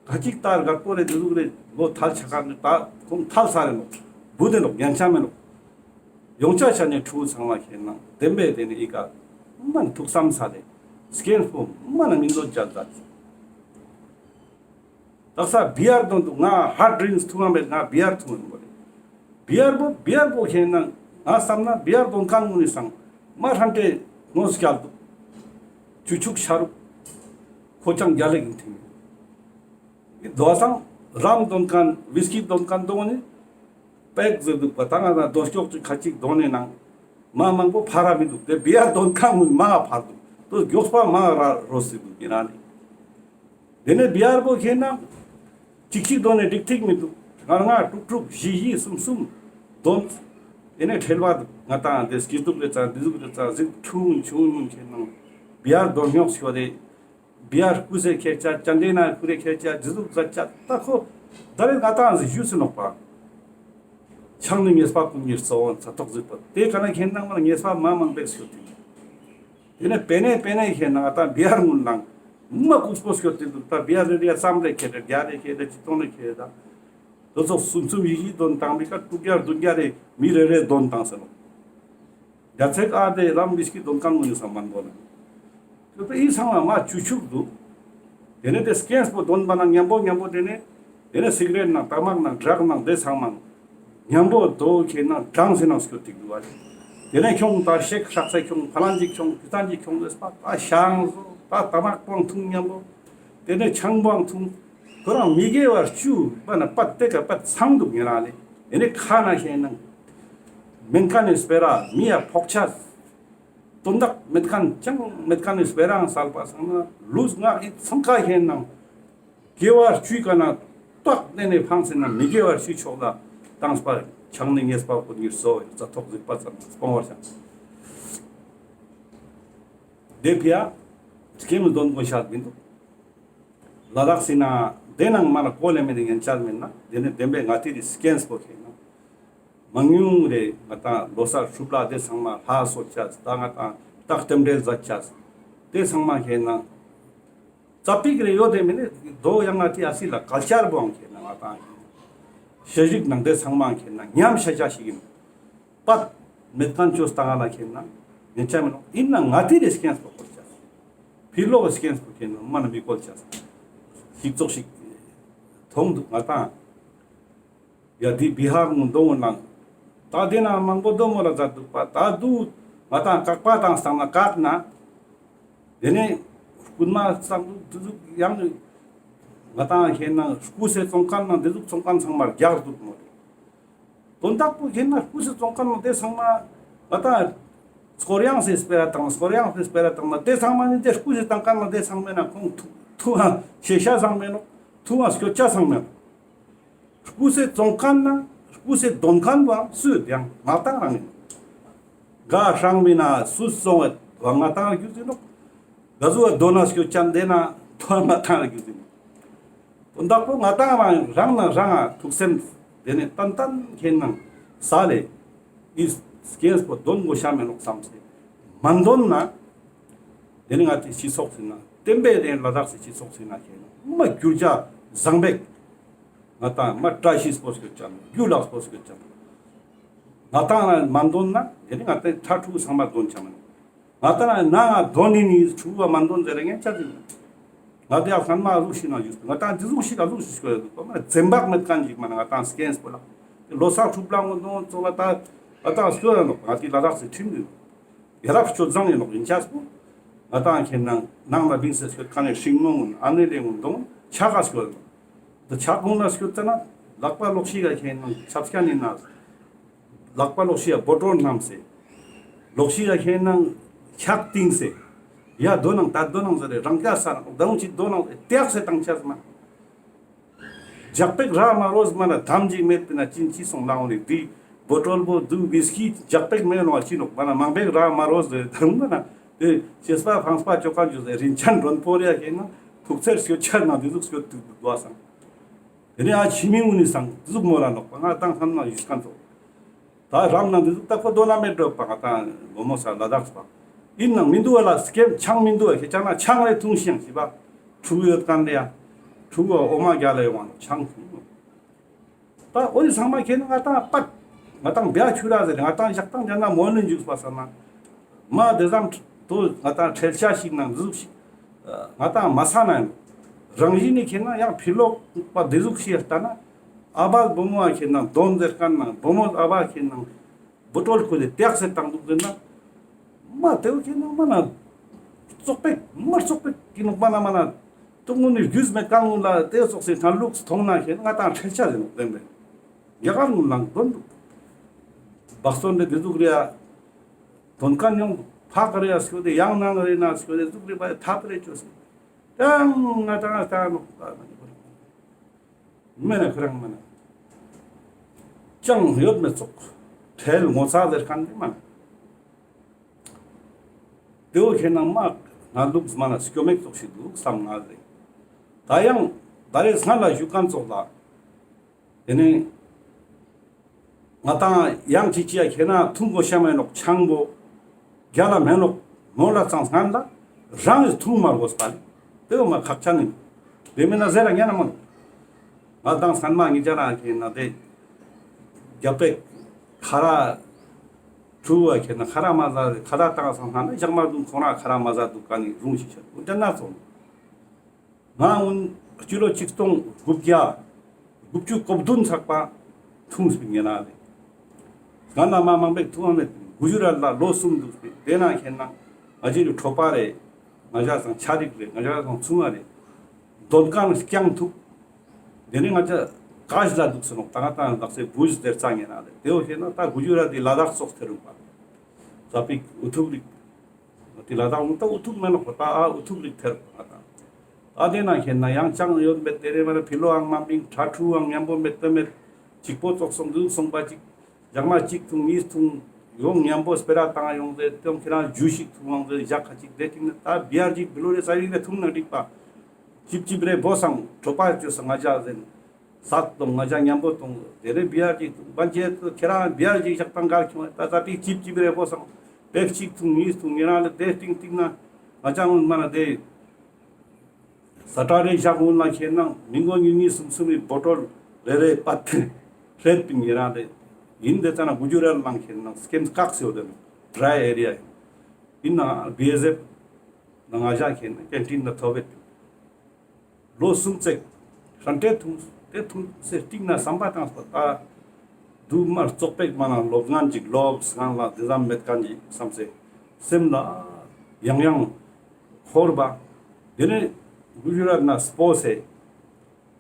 ཁ་ཅིག་ལྟར་དགའ་པོ་རེ་དེ་ཟུག་རེ་ལོ་ཐལ་ཆ་ཁན་ནི་ད་ཁོང་ཐལ་ས་རེ་ནོག་བུ་དེ་ནོག་ཡན་ཆ་མེ་ནོག་ཡོང་ཆ་ཆ་ནས་ཕྲུ་གུ་ཚང་མ་ཁེན་ན་བདེན་པའི་དེ་ནི་ཨི་ཀ་མ་ན་ཐུགས་བསམ་ས་རེ་སྐྱེན་པོ་མ་ན་མིང་ལོ་ཇ་ཛ་ཅི། དག་ས་བི་ཨར་དོན་དུ་ང་ཧར་ཌི་རིང་སི་ཐུང་ང་མེད་ང་བི་ཨར་ཐུང་ངིན་པོ་རེ། བི་ཨར་པོ་བི་ཨར་པོ་ཁེན་ན་ང་བསམ་ན་བི་ཨར་དོན་ཁན་ངུ་ནི་སང་མ་ཧྲན་ཏེ་ངོ་སྐྱལ་དུག་ཅུ་ཆུག་ཤ་རུག་ཁོ་ཅང་རྒྱ་ལེགས་ཡིན་ཐིང་། ཨི་དོ་སང་རམ་དོན་ཁན་ཝིས་ཀི་དོན་ཁན་དོ་ནི་པེག་ཟེར་དུག་པ་ད་ང་ད་དོ་སྐྱོག་ཅིག་ཁ་ཅིག་དོན་ནི་ནང་མ་མང་པོ་ཕ་ར་མི་དུག་དེ་བི་ཨར་དོན་ཁན་ངུ་ནི་མ་ཕར་དུག་དོ་མགྱོགས་པ་མ་ར་རོ་སི་དུག་ཡིན་ན་ནི། དེ་ནས་བི་ཨར་པོ་ཁེན་ན་ཅིག་ཅིག་དོན་ནི་འགྲིག་ཐིག་མི་དུག་ང་ང་དྲུག་དྲུག་བཞི་བཞི་གསུམ་གསུམ་དོན། དེ་ནས་ཁྲེལ་བ་དུག་ང་ཏང་དེ་སྐྱིད་སྡུག་རེ་ཙང་དེ་ཟུག་རེ་ཙང་ཟིག་ཆུང་ཆུང་ཆུང་ཁེན་ན་བི་ཨར་དོན་ཉོག་ཤོ་རེ། བི་ཨར་སྐུ་སེ་ཁྱེར་ཆ་ཅན་དེ་ན་ཁུ་རེ་ཁྱེར་ཆ་ཇི་ཟུག་ཛ་ཆ་ད་ཁོ་ད་རེ་ང་ཏང་ཟི་ཞུ་སི་ནོག་པ། ཆང་ནི་ཉེས་པ་ཀུན་གྱི་གཙོ་བོ་ཚ་ཐོག་ཟིག་པ་དེ་ག་ན་ཁེན་ན་ང་ཉེས་པ་མ་མང་པེག་སྐྱོད་དེ། དེ་ནས་པེ་ནེ་པེ་ནེ་ཁེན་ན་ང་ཏང་བི་ཨར་ངུན་ལང་མ་ཀུག་སྤོ་སྐྱོད་དེ་དུག་ད་བི་ཨར་རེ་རེ་ཙམ་རེ་ཁྱེར་རེ་རྒྱ་རེ་ཁྱེར་རེ་ཅི་ཏོང་རེ་ཁྱེར་རེ་ད། དོ་ཚོགས་གསུམ་གསུམ་བཞི་བཞི་དོན་བཏང་མི་ཀ་དྲུག་བརྒྱ་བདུན་བརྒྱ་རེ་མི་རེ་རེ་དོན་བཏང་ཟེར་ནོག་རྒྱ་ཚེག་ཨ་དེ་རམ་བིས་ཀི་དོན་ཁན་ངུ་ནི་སང་མན་དོ་ན། ཁྱོད་པེ་ཨི་ཚང་མ་མ་ཅུ་ཆུག་དུག་དེ་ནས་དེ་སྐྱེན་པོ་དོན་པ་ན་ཉམ་པོ་ཉམ་པོ་དེ་ནས་དེ་ནས་སིག་རེཊ་ནང་ཏ་མག་ནང་ཌྲག་ནང་དེ་ཚང་མ་ཉམ་པོ་དོ་ཁེན་ན་གྲངས་སེ་ནང་སྐྱོད་ཐིག་དུག་བ། དེ་ནས་ཁྱོང་ད་ཤེག་ཧྲག་ཚ་ཁྱོང་ཕ་ལན་ཅིག་ཁྱོང་ཕི་ཚན་ཅིག་ཁྱོང་ཟེར་པ་ད་ཤང་ཟོ་ད་ཏ་མག་པོ་ཐུང་ཉམ་པོ། དེ་ནས་ཆང་པོའང་འཐུང་། ཁོ་རང་མི་དགེ་བ་བཅུ་པ་ན་པད་དེ་ཀ་པད་ཚང་དུག་ཉེ་རང་ལེ། ཨེ་ནི་ཁ་ན་ཤེས་ནང་། མེན་ཁན་ནི་སྤེ་ར་མི་ཡ་ཕོག་ཆ། དོན་དག་མེད་ཁན་ཅང་མེད་ཁན་ནི་སྤེ་རའང་སལ་པ་སང་ན་ལུས་ངག་ཡིད་ཚང་ཀ་ཤེས་ནང་། དགེ་བ་བཅུའི་ཀ་ན་ཏོག་ནེ་ནེ་ཕངས་སེ་ན་མི་དགེ་བ་བཅུའི་ཕྱོགས་ལ་བཏང་སྤ་ཆང་ནི་ཉེས་པ་ཀུན་གྱི་གཙོ་བོ་ཡིན་ཙ་ཐོག་གཟིགས་པ་ཙམ་སྤོང་བར་བྱ། དེ་ཕི་ཡ་སྐྱེ་མི་དོན་དགོས་ཤ་མི་འདུག་ལ་དྭགས་སི་ན་དེ་ནང་མ་ལ་གོ་ལེ་མེ་ནི་ངན་ཆ་མེད་ན་དེ་ནི་བདེན་པའི་ང་ཏི་རི་སྐྱེན་སྤོ་ཁེ་ན། མང་ཉུང་རེ་ང་ཏང་ལོ་གསར་ཧྲུབ་ལ་དེ་ཚང་མ་ལྷ་གསོལ་ཆ་ད་ང་ཏང་རྟགས་རྟེན་འབྲེལ་མཛད་ཆ་དེ་ཚང་མ་ཁེ་ན། ཙ་པིག་རེ་ཡོད་དེ་མེ་ནི་དོ་ཡང་ང་ཏི་ཨ་སི་ལ་ཀལ་ཆར་བོ་ཁེ་ན་ང་ཏང་ཤེས་རིག་ནང་དེ་ཚང་མ་ཁེ་ན་ཉམས་ཤ་ཆ་ཞིག་ཡིན། པད་མེད་ཁན་ཆོས་ལྟ་ང་ལ་ཁེ་ན་ཉན་ཆ་མེད་ནོ། ཡིན་ན་ང་ཏི་རེ་སྐྱེན་སྤོ་ཁོལ་ཆ། ཕི་ལོག་སྐྱེན་སྤོ་ཁེ་ན་མ་ན་མི་ཁོལ་ཆ། ཞིག་ཙོག་ཞིག་མཐོང་འདུག་ང་ཏང་། ཡ་དེ་བི་ཧར་ངུ་འདོང་ངུ་ནང་། ད་དེ་ན་མང་པོ་འདོང་ངུ་ལ་མཛད་འདུག་པ་ད་དུ་ང་ཏང་བཀག་པ་དང་སྟངས་ན་བཀག་ན། དེ་ནས་རྐུན་མ་ཙམ་འདུག་དུ་འདུག་ཡང་ང་ཏང་ཁེ་ན་རྐུ་སེ་བཙོང་ཁན་ན་དེ་ཟུག་བཙོང་ཁན་ཚང་མ་རྒྱག་འདུག་མོ་རེད། དོན་དག་པོ་ཁེ་ན་རྐུ་སེ་བཙོང་ཁན་ནང་དེ་ཚང་མ་ང་ཏང་སྐོར་ཡང་སེ་སྤེ་ར་བཏང་སྐོར་ཡང་སེ་སྤེ་ར་བཏང་ན་དེ་ཚང་མ་ནི་དེ་རྐུ་སེ་བཏང་ཁན་ནང་དེ་ཚང་མེད་ན་ཁོང་ཐུ་ཐུ་བ་ཤེས་ཤ་ཚང་མེད་ནོ། ཐུ་བ་སྐྱོད་ཆ་ཚང་མེད་ནོ། རྐུ་སེ་བཙོང་ཁན་ན་རྐུ་སེ་དོན་ཁན་བོའང་སུ་ཡང་ང་ཏང་རང་ཡིན། ག་ཧྲང་མི་ན་སུ་བཙོང་བ་ང་ཏང་རྒྱུ་ཟིན་ནོ། ག་ཟུ་བ་དོན་ན་སྐྱོད་ཆ་དེ་ན་དོན་ང་ཏང་རྒྱུ་ཟིན་ནོ། དོན་དག་པོ་ང་ཏང་རང་རང་ན་རང་ང་ཐུགས་སེམས་དེ་ནས་ཏན་ཏན་ཁེ་ནང་ས་ལེ་ཨིས་སྐྱེན་སྤོ་དོན་དགོས་ཤ་མེད་ནོག་བསམ་སེ་མ་འདོན་ན། དེ་ནི་ང་ཏི་སྤྱི་ཚོགས་སི་ན་བསྟན་པའི་དེ་ལ་དྭགས་སི་སྤྱི་ཚོགས་སི་ན་ཁེ་ནང་མ་འགྱུར་བ་བཟང་པེག་ང་ཏང་མ་བཀྲ་ཤིས་སྤོ་སྐྱོད་ཆ་མ་རྒྱུ་ལག་སྤོ་སྐྱོད་ཆ་མ་ང་ཏང་ན་མ་འདོན་ན་དེ་ནི་ང་ཏི་ཐ་ཕྲུ་གུ་ཚང་མ་འདོན་ཆ་མ་ནོག་ང་ཏང་ན་ང་དོན་ནི་ནི་ཕྲུ་གུ་བ་མ་འདོན་ཟེར་རེ་ངན་ཆ་ཟིན། ང་ཏི་ཡ་ཁན་མ་ཨ་ཟུག་ཤིག་ན་ཡོད་ང་ཏང་འདི་ཟུག་ཤིག་ཨ་ཟུག་ཤིག་སྐྱོད་ཡོད་མ་ན་འཛེམ་བག་མེད་ཁན་ཞིག་མ་ན་ང་ཏང་སྐྱེན་སྤོ་ལ་ལོ་གསར་ཧྲུབ་ལ་ངོ་འདོན་ཙོགས་ལ་ད་ང་ཏང་སྐྱོད་ཡོད་ནོག་ང་ཏི་ལ་དྭགས་སི་ཁྲིམས་འདུག་ཡ་རབས་སྤྱོད་བཟང་ཡིན་ནོག་ཡིན་ཆ་སྤོ་ང་ཏང་ཁེ་ནང་ནང་ལ་བིང་སེ་སྐྱོད་ཁན་ནི་ཤིང་མོ་ངོ་ཨ་ནེ་ལེ་ངོ་འདོན་ཆ་ག་སྐྱོད་ཡོད་ནོག་ད་ཆ་གུང་ལ་སྐྱོད་ཙ་ན་ལག་པ་ལོག་ཤིག་ག་ཁེ་ནང་ཆབ་སྐྱ་ནི་ན། ལག་པ་ལོག་ཤི་ཡ་བོ་ཀྲོ་སྣམས་སེ། ལོག་ཤི་ཡ་ཁེ་ནང་ཁྱག་ཏིང་སེ། ཡ་དོ་ནང་ད་དོ་ནང་ཟེར་རེ་རང་སྐྱ་ས་ནང་ད་འུ་ཅི་དོ་ནང་ཏེག་སེ་བཏང་ཆ་ས་མ། ཇག་པེག་ར་མ་རོས་མ་ན་དམ་ཅིག་མེད་པ་ན་ཅིན་ཅི་སོང་ལ་འོ་ནི་དི་ བོ་ཊོལ་བོ་དུ་ཝིས་ཀི་ཇག་པེག་མེད་ནོ་ཅི་ནོག་མ་ན་མང་པེག་ར་མ་རོས་ཟེར་དང་མ་ན་དེ་ཤེས་པ་ཕངས་པ་ཅོ་ཁན་ཅོ་ཟེར་རིན་ཆེན་མགྲོན་པོ་རེ་ཡ་ཁེ་ན་ཐུག་ཚེར་སྐྱོ་ཆ་ན་དེ་ཟུག་སྐྱོ་དུག་དུག་བ་སང་། དེ་ནས་ཨ་ཕྱི་མི་གུན་ནི་སང་དེ་ཟུག་མོ་ར་ནོག་པ་ང་དང་སང་ན་ཡུས་ཁན་ཚོ། ད་རང་ནང་འདི་ཟུག་ལྟ་ཁོ་དོ་ན་མེད་འགྲོ་པ་ང་དང་བུ་མོ་ས་ལ་དྭགས་པ། ཡིན་ནང་མི་འདུག་བ་ལ་སྐེམ་ཆང་མི་འདུག་བ་ཁྱེད་ཅག་ན་ཆང་རེ་འཐུང་ཤིང་ཞིག་པ། ཕྲུ་གུ་ཡོད་ཁན་རེ་ཡ། ཕྲུ་གུ་འོ་མ་རྒྱ་ལ་ཡོང་བ་ཆང་འཐུང་། ད་འོ་དེ་ཚང་མ་ཁྱེད་ན་ང་དང་པད། ང་དང་བྱ་ཆུ་ར་ཟེར་ང་དང་ཞག་དང་རྒྱ་ན་མོ་ནི་འཇུག་པ་ས་ན། མ་དེ་ཙམ་དུ་ང་དང་ཁྲེལ་ཆ་ཞིག་ནང་འཛུགས་ཤིག་ང་དང་མ་ས་ན་ཡིན། རང་བཞིན་ནི་ཁྱེད་ན་ཡང་ཕི་ལོག་པ་དེ་ཟུག་ཤིག་ལྟ་ན། ཨ་བ་བུ་མོ་ཨ་ཁྱེད་ན་དོན་ཟེར་ཁན་ན་བུ་མོ་ཨ་བ་ཁྱེད་ན་བུ་ཏོལ་ཁུ་ལེ་ཏེག་སེ་བཏང་འདུག་ཟེར་ན། མ་དེ་བོ་ཁྱེད་ན་མ་ན་བཙོག་པེག་མ་བཙོག་པེག་གི་ནོག་མ་ན་མ་ན་དུག་ངུ་ནི་རྒྱུས་མེད་ཁན་ངུ་ལ་དེ་བཙོག་སེ་ཐང་ལུགས་མཐོང་ན་ཁྱེད་ང་དང་ཁྲེལ་ཆ་ཟེར་ནོག་བདེན་པས། རྒྱ་གར་ངུ་ལང་དོན་འདུག་བག་སྟོན་དེ་དེ་ཟུག་རེ་ཡ། དོན་ཁན་ཡོང་ཕག་རེ་ཡ་སྐྱོ་དེ་ཡང་ནང་རེ་ན་སྐྱོ་དེ་ཟུག་རེ་བ་ཐབ་རེ་ཅོ་སེ། ཀྱང་ང་དང་ལྟ་ནོག་མེད་ན་ཁོ་རང་མེད་ན། ཅང་ཡོད་མེད་ཙོག་ཁྲེལ་ངོ་ཚ་ཟེར་ཁན་དེ་མ་ན། དེ་བོ་ཁྱེད་ན་མ་ན་ལུགས་མ་ན་སྐྱོ་མེད་ཙོག་ཞིག་འདུག་བསམ་ང་ཟེར། ད་ཡང་ད་རེས་སྔ་ལ་ཞུ་ཁན་ཙོག་ལ། དེ་ནས་ང་དང་ཡང་ཅི་ཅི་ཡ་ཁྱེད་ན་འཐུང་དགོས་ཤ་མེད་ནོག་ཆང་བོ། རྒྱ་ལ་མེད་ནོག་མོ་ལ་ཚང་སྔན་ལ་རང་གིས་འཐུང་མ་དགོས་པ་ལེ། དེ་བོ་མ་ཁག་ཆ་ནི། དེ་མིན་ན་ཟེར་ར་ཉན་ན་མ་ནོག་ང་དང་སྔན་མ་ངི་ཅ་ན་ཁྱེད་ན་དེ་རྒྱ་པེ་ཁ་ར་ཕྲུ་གུ་ཁྱེད་ན་ཁ་ར་མ་ཟ་ཁ་ར་བཏང་སང་སྔན་ན་ཞག་མ་བདུན་ཁོང་ར་ཁ་ར་མ་ཟ་འདུག་ག་ནི་རུང་ཞིག་ཆ་འོ་ཅ་ན་ཙོང་། ང་འུན་སྤྱི་ལོ་ཆིག་སྟོང་དགུ་བརྒྱ་དགུ་བཅུ་གོ་བདུན་ཚག་པ་འཐུང་སྤིན་ཡིན་ན་ལེ། སྔ་ན་མ་མང་པོ་འཐུང་བ་མེད། གུ་ཇུ་རཱཏ་ལ་ལོ་གསུམ་འདུག་སྤིན་དེ་ན་ཁྱེད་ན་ང་ཅི་རུ་ཁྲོ་པ་རེ། ང་ཅག་སང་ཆ་རིག་རེ། ང་ཅག་སང་ཚུང་བ་རེ། དོན་ཁང་རྐྱང་ཐུག་དེ་ནས་ང་ཅག་ཀ་ཞ་ལ་འདུག་སེ་ནོག་ད་ང་དང་ལག་སེ་བུཇ་དེར་ཙང་ཡིན་ན་ལེ། དེ་བོ་ཁྱེད་ན་ད་གུ་ཇུ་རཱཏ་དེ་ལ་དྭགས་སོགས་ཐེ་རུ་པ། ཙ་པིག་འུ་ཐུག་རིག་དེ་ལ་དྭགས་འུ་ཐུག་མེད་ནོག་པ་ད་ཨ་འུ་ཐུག་རིག་ཐེར་པ་ད། ཨ་དེ་ན་ཁྱེད་ན་ཡང་ཅང་ཡོད་མེད་དེ་རེ་མ་རེ་ཕི་ལོ་ཨང་མ་པིང་ཁྲ་ཁྲུ་ཨང་མཉམ་པོ་མེད་དེ་མེད། གཅིག་པོ་ཙོག་སོང་དུ་སོང་པ་གཅིག་ཞག་མ་གཅིག་འཐུང་གཉིས་འཐུང་ཡོང་མཉམ་པོ་སྤེ་ར་བཏང་ཡོང་ཟེར་དེ་ཁྱེད་རང་ཇུས་ཤིག་འཐུང་ཡོང་ཟེར་ཞག་ཁ་གཅིག་དེ་གཅིག་ནི་ད་བི་ཨར་གཅིག་བི་ལོ་རེ་ས་ཡིག་ནས་འཐུང་ན་འགྲིག་པ། ཅིབ་ཅིབ་རེ་བོ་སང་ཁྲོ་པ་ཅོས་སང་ང་ཅག་ཟེར། སད་དང་ང་ཅག་མཉམ་པོ་དང་དེ་རེ་བི་ཨར་གཅིག་འཐུང་པ་ཅེ་ཁྱེད་རང་བི་ཨར་གཅིག་ཞག་དང་གར་ཁྱོང་ད་ཙ་པིག་ཅིབ་ཅིབ་རེ་བོ་སང་པེག་གཅིག་འཐུང་གཉིས་འཐུང་ཉེ་རང་ལ་དེ་སྟིང་སྟིང་ན་ང་ཅག་མ་ན་དེ། ས་ཏྲ་རེ་ཞག་འོང་ན་ཁྱེད་ན་མི་མགོ་ཉུང་ཉུང་སུམ་སུམ་མི་བོ་ཊོལ་རེ་རེ་པད་ཧྲེད་པིན་ཡེ་རང་རེ། ཡིན་དེ་ཙ་ན་གུ་ཇུ་རཱཏ་ནང་ཁྱེད་ན་སྐེམ་བཀག་སེ་ཡོད་དེ་ནོག་ཌྲའི་ཨེ་རི་ཡ་ཡིན། ཡིན་ན་བི་ཨེས་ཨེཕ་ནང་ང་ཞག་ཁྱེད་ན་ཀེན་ཊིན་ན་ཐོབ་བེད། ལོ་གསུམ་ཙེག་ཧྲན་ཏེ་འཐུང་དེ་འཐུང་སེ་སྟིང་ན་བསམ་པ་བཏང་སོ་ད། དུ་མར་བཙོག་པེག་མ་ན་ལོབ་ངན་ཅིག་ལོབ་སྔན་ལ་དེ་ཙམ་མེད་ཁན་ཅིག་བསམ་སེ་སེམས་ལ་ཡང་ཡང་འཁོར་བ། དེ་ནས་གུ་ཇུ་རཱཏ་ན་སྤོས་སེ་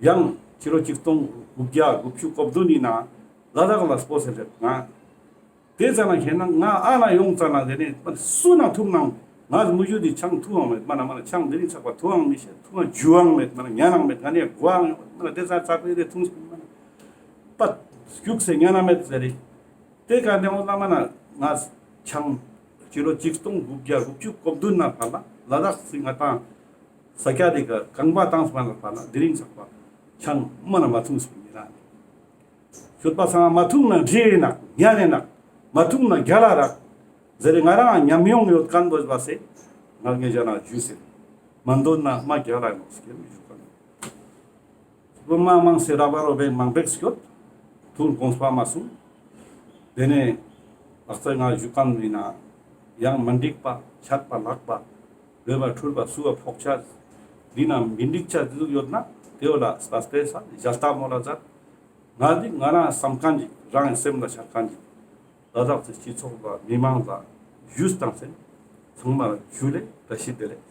ཡང་ཕྱི་ལོ་ཆིག་སྟོང་དགུ་བརྒྱ་དགུ་བཅུ་གོ་བདུན་ཡིན་ན་ལ་དྭགས་ལ་སྤོས་སེ་སླེབས་ང་། དེ་ཙ་ན་ཁྱེད་ན་ང་ཨ་ན་ཡོང་ཙ་ན་དེ་ནས་སུ་ན་ཐུག་ནང་ང་མུ་ཇུ་དེ་ཆང་འཐུང་ཡང་མེད་མ་ན་མ་ན་ཆང་དེ་རིང་ཚག་པ་འཐུང་ཡང་མི་ཤེས་འཐུང་ཡང་ཇུ་ཡང་མེད་མ་ན་ཉན་ཡང་མེད་ང་ནས་དགོས་ཡང་ཡོད་མ་ན་དེ་ཙ་ཚག་པའི་རེ་འཐུང་སོང་མ་ན་པད་སྐྱུགས་སེ་ཉན་ཡང་མེད་ཟེར་རེ། དེ་ག་ནས་འོ་ལ་མ་ན་ང་ཆང་ཕྱི་ལོ་ཆིག་སྟོང་དགུ་བརྒྱ་དགུ་བཅུ་གོ་བདུན་ན་ཕར་ལ་ལ་དྭགས་སི་ང་དང་ས་སྐྱ་དེ་ག་རྐང་པ་བཏང་སོང་ན་ཕར་ལ་དེ་རིང་ཚག་པ་ཆང་མ་ན་མ་འཐུང་སོང་ཡིན་ན། ཤོད་པ་སང་མ་འཐུང་ན་འདྲེ་ནག་ཉ་ནེ་ནག་མ་འཐུང་ན་རྒྱ་ལ་རག་ཟེར་རེ་ང་རང་ཉམས་མྱོང་ཡོད་ཁན་བོ་བ་སེ་ང་ངེ་ཞ་ན་ཇུས་སེ་མ་འདོད་ན་མ་རྒྱ་ལ་ཡོང་སྐྱེ་མི་ཞུ་ཁན། བུ་མ་མང་སེ་ར་བ་རོ་བེ་མང་བེག་སྐྱོད་ཐུར་དགོངས་པ་མ་སུང་། དེ་ནས་ལག་རྩལ་ང་ཞུ་ཁན་མི་ན་ཡང་མ་འགྲིག་པ་ཆད་པ་ལྷག་པ་འོས་པ་འཁྲུལ་པ་སུ་བ་ཕོག་ཆ་འདི་ན་མི་འགྲིག་ཆ་འདི་ཟུག་ཡོད་ན་དེ་བོ་ལ་སྤ་སྤེ་ས་ཞལ་ལྟ་མོ་ལ་མཛད། ང་འདི་ང་རང་བསམ་ཁན་ཅིག་རང་སེམས་ལ་འཆར་ཁན་ཅིག་ལ་དྭགས་སི་སྤྱི་ཚོགས་ལ་མི་མང་ལ་ཞུས་བཏང་སེ་ཚང་མ་ལ་ཞུ་ལེ་བཀྲ་ཤིས་བདེ་ལེགས།